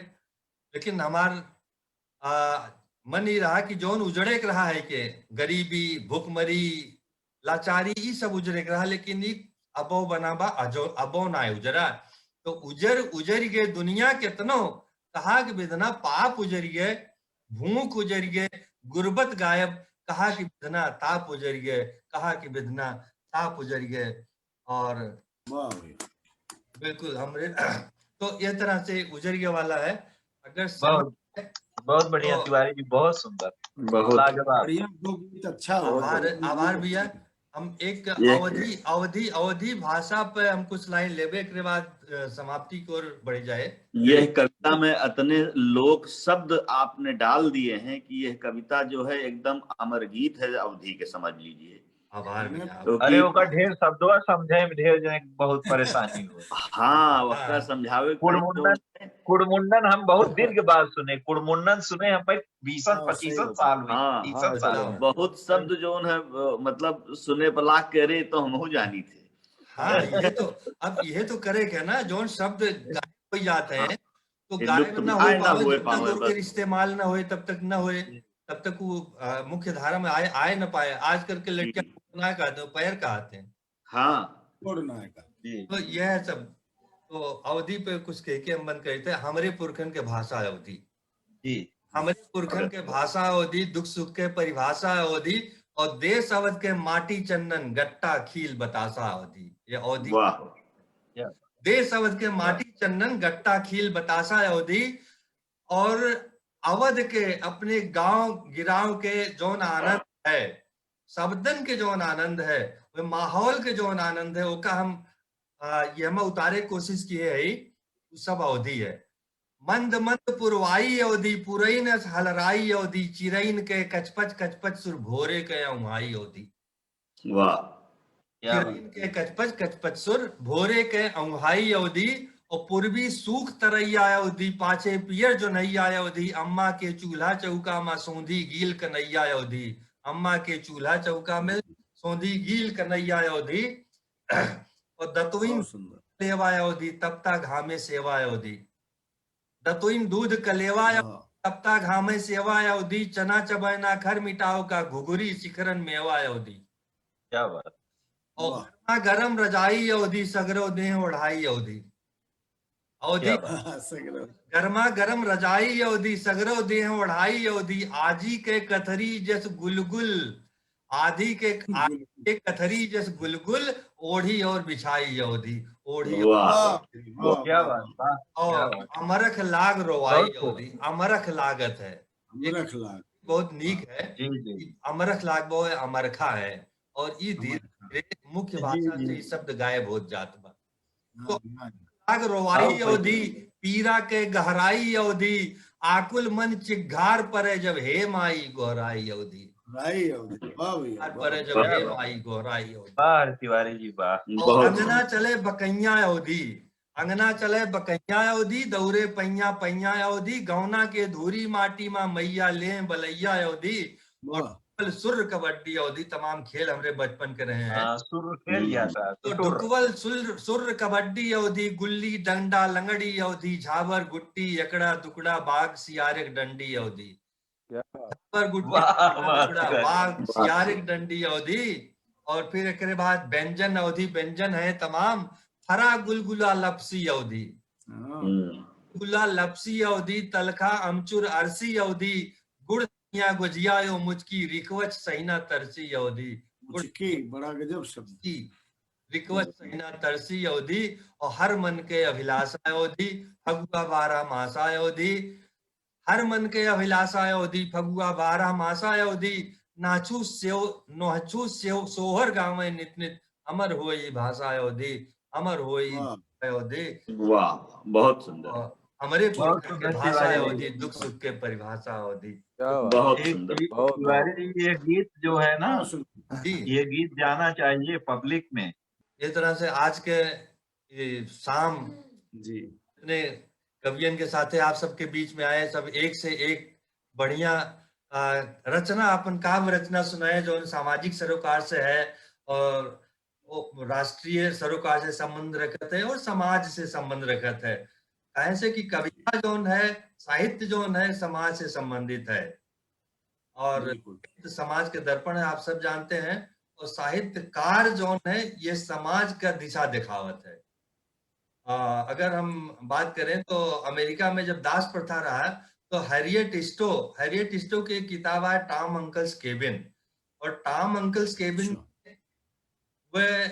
लेकिन हमार, आ, मन ई रहा कि जौन उजड़े के रहा है के गरीबी, भुखमरी, लाचारी, ई सब उजरे के रहा, लेकिन ई अबो बना बा, अजो, अबो ना उजरा। तो उजर, उजरिगे दुनिया केतनो, कहा कि बिधना पाप उजरिगे, भूख उजरिगे, गुर्बत गायब, कहा कि बिधना ताप उजरिगे, कहा कि बिधना ताप उजरिगे। और वाह भैया। बिल्कुल हमरे तो यह तरह से उजरिया वाला है। अगर समय बहुत, है बहुत बढ़िया तो तिवारी जी, बहुत सुंदर, बहुत लाजवाब। बढ़िया, दो गीत अच्छा हो। आभार, दो गीत आभार भैया। अच्छा। हम एक ये अवधी, अवधी, अवधी भाषा पे हम कुछ लाइन लेबे, एकरे बाद, अ, समाप्ति की ओर बढ़ जाए। यह कविता में इतने लोक शब्द आपने डाल दिए हैं कि यह कविता जो है एकदम अमर गीत है अवधी के, समझ लीजिए। आभार मैंने भैया। क्योंकि अरे, ओकर ढेर शब्दवा समझे में ढेर जने के बहुत परेशानी हो। हाँ, वक्का हाँ, समझावे के पड़ी कुड़मुंडन, तो कुड़मुंडन हम बहुत दिन के बाद सुने, कुड़मुंडन सुने हम भाई बीसन हाँ, सही पच्चीसन बात। साल में, हाँ, तीसन हाँ, साल हाँ। में। बहुत शब्द जो है, अ, मतलब सुने पर लाग करे तो हम हो जानी थे। हाँ, ये तो, अब ये तो करे क्या ना, जौन शब्द गायब हो जाते हैं, तो ये गायब लुप्त ना आए हो ना पावे, हुए जब तक पावे ओकर बस। इस्तेमाल ना होए, तब तक ना होए, तब तक वो, अ, मुख्य धारा में आए, आए ना पाए। आजकल के लड़कियां हम्म। कुड़ना कहते हैं, पैर कहते हैं। हाँ, छोड़ना है का। जी, तो यह सब, तो अवधी पे कुछ कह के हम बंद करते हैं। हमरे पुरखन के भाषा है अवधी। जी। हमरे पुरखन के भाषा अवधी, दुख सुख के परिभाषा अवधी, और देश अवध के माटी चंदन गट्टा खील बतासा अवधी। ये अवधी वाह। देश अवध के माटी चंदन गट्टा खील बतासा अवधी, और अवध के अपने गांव गिराव के जौन आनंद है, शब्दन के जौन आनंद है, वे माहौल के जौन आनंद है, ओका हम, आ, ये हम उतारे कोशिश किए है, उ सब अवधी है। मंद मंद पुरवाई अवधी, पुरैन अस हलराई अवधी, चिरैन के कचपच कचपच सुर भोरे के औंघाई अवधी। वाह, क्या चिरैन के कचपच कचपच सुर भोरे के औंघाई अवधी, और पूर्वी सूख तरैया अवधी, पाछे पियर जोनैया अवधी, अम्मा के चूल्हा चौका मा सौंधी गील कनैया अवधी, अम्मा के चूल्हा चौका में सौंधी गील कनैया अवधी, और दतुइन बहुत सुंदर। लेवा अवधी, तपता घामे सेवा अवधी, दतुइन दूध कलेवा, हाँ। तपता घामे सेवा अवधी, चना चबैना खर मिटाव का घुघुरी शिखरन मेवा अवधी। क्या बात। और वाह। गर्मा गरम रजाई अवधी, सगरो देह ओढ़ाई अवधी। अवधी क्या बात। सगरो। गर्मा गरम रजाई अवधी, सगरो देह ओढ़ाई अवधी, आजी के कथरी जस गुलगुल, आधी के, आधी के कथरी जस गुलगुल, ओढ़ी और बिछाई अवधी, ओढ़ी वाह। वाह, वाह, क्या वाह। बात, वाह, क्या और बात। अमरख लाग रोवाई बहुत खूब। अवधी, अमरख लागत है। अमरख लाग। बहुत नीक है। जी, जी। अमरख लाग बो अमरखा है। और ई धीरे अमरखा। धीरे मुख्य जी, भाषा जी। से ई शब्द गायब होत जात बा। हाँ, हाँ। लाग रोवाई और अवधी, पीरा के गहराई अवधी, आकुल मन चिग्घार परे जब हे माई गोहराई अवधी। राई अवधी, वाह भैया, चिग्घार वाह। परे जब वाह, हे वाह। माई गोहराई अवधी। वाह तिवारी जी, वाह। और बहुत अंगना चले बकैया अवधी, अंगना चले बकैया अवधी, दौरे पैया पैया अवधी, गौना के धूरी माटी मा मैया ले बलैया अवधी, वाह। डुकवल सुर्र कबड्डी अवधी, तमाम खेल हमरे बचपन के रहे हैं। हाँ, सुर्र खेल गया था, तो सुर्र। डुकवल सुर्र, सुर्र कबड्डी अवधी, गुल्ली डंडा लंगड़ी अवधी, झाबर गुट्टी एकड़ा दुकड़ा, बाघ सियार एक डंडी अवधी। क्या बात। झाबर गुट्टी वाह, एकड़ा वाह, दुकड़ा, वाह। बाघ सियार एक डंडी अवधी। और फिर एकरे बाद व्यंजन अवधी, व्यंजन है तमाम, फरा गुलगुला लपसी अवधी। हाँ। हम्म। गुला लपसी अवधी, तलखा अमचुर अरसी अवधी, गुड़ सैया गोजिया यो मुचकी, रिखवच सैना तरसी अवधी। गुड़ मुचकी, बड़ा गजब शब्द। की, रिखवच सैना तरसी अवधी, और हर मन के अभिलाषा अवधी, फगुआ बारह मासा अवधी, हर मन के अभिलाषा अवधी, फगुआ बारह मासा अवधी, नाचू सेव, नोहचू सेव, सोहर गावे नित नित, अमर होई भाषा अवधी, अमर होई वाह। अवधी। वाह, वाह, बहुत सुंदर। और हमरे बहुत पुरखा के सुंदर भाषा तिवारी अवधी, जी। दुख सुख के परिभाषा अवधी। क्या बात। बहुत एक सुंदर। गीत, बहुत, तिवारी जी, ये गीत जो है ना, हाँ, सुन। जी, ये गीत जाना चाहिए पब्लिक में। ये तरह से आज के ये शाम जी। अपने कवियन के साथे आप सबके बीच में आए, सब एक से एक बढ़िया, आ, रचना, अपन काव्य रचना सुनाए, जो सामाजिक सरोकार से है और वो राष्ट्रीय सरोकार से संबंध रखत है और समाज से संबंध रखत है। काहे से कि कविता जौन है, साहित्य जौन है, समाज से संबंधित है और बिल्कुल। समाज के दर्पण है, आप सब जानते हैं। और साहित्यकार जौन है, ये समाज का दिशा दिखावत है। आ, अगर हम बात करें तो अमेरिका में जब दास प्रथा रहा तो हैरियट स्टो, हैरियट स्टो की एक किताब है टॉम अंकल्स केबिन, और टॉम अंकल्स केबिन अच्छा। में वह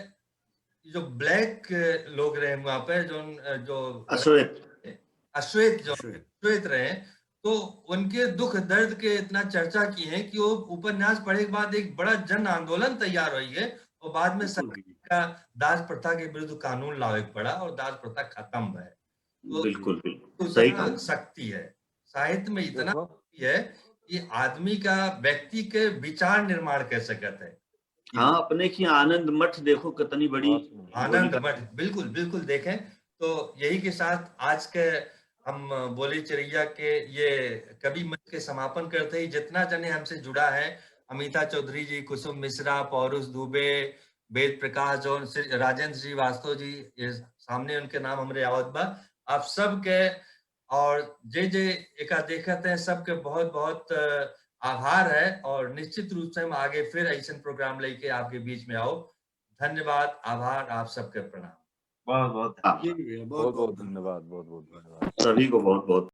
जो ब्लैक लोग रहे वहां पे, जो जो अश्वेत। अश्वेत जो अश्वेत रहे, तो उनके दुख दर्द के इतना चर्चा की है कि वो उपन्यास पढ़े के बाद एक बड़ा जन आंदोलन तैयार हुई है और बाद में सरकार का दास प्रथा के विरुद्ध कानून लावे के पड़ा और दास प्रथा खत्म है। तो बिल्कुल बिल्कुल सही कहा। शक्ति है साहित्य में, इतना शक्ति है कि आदमी का, व्यक्ति के विचार निर्माण कर सकत है। हाँ, अपने की आनंद मठ देखो, कितनी बड़ी आनंद मठ, बिल्कुल बिल्कुल। देखें तो यही के साथ आज के हम बोली चिरैया के ये कवि मंच के समापन करते ही जितना जने हमसे जुड़ा है, अमिता चौधरी जी, कुसुम मिश्रा, पौरुष दुबे, वेद प्रकाश जौन, राजेंद्र श्रीवास्तव जी, ये सामने उनके नाम हमरे आवत बा। आप सबके और जे जे एका देखत हैं, सबके बहुत बहुत आभार है और निश्चित रूप से हम आगे फिर ऐसन प्रोग्राम लेके आपके बीच में आओ। धन्यवाद, आभार, आप सबके प्रणाम। बहुत बहुत बहुत बहुत धन्यवाद। बहुत बहुत धन्यवाद। सभी को बहुत बहुत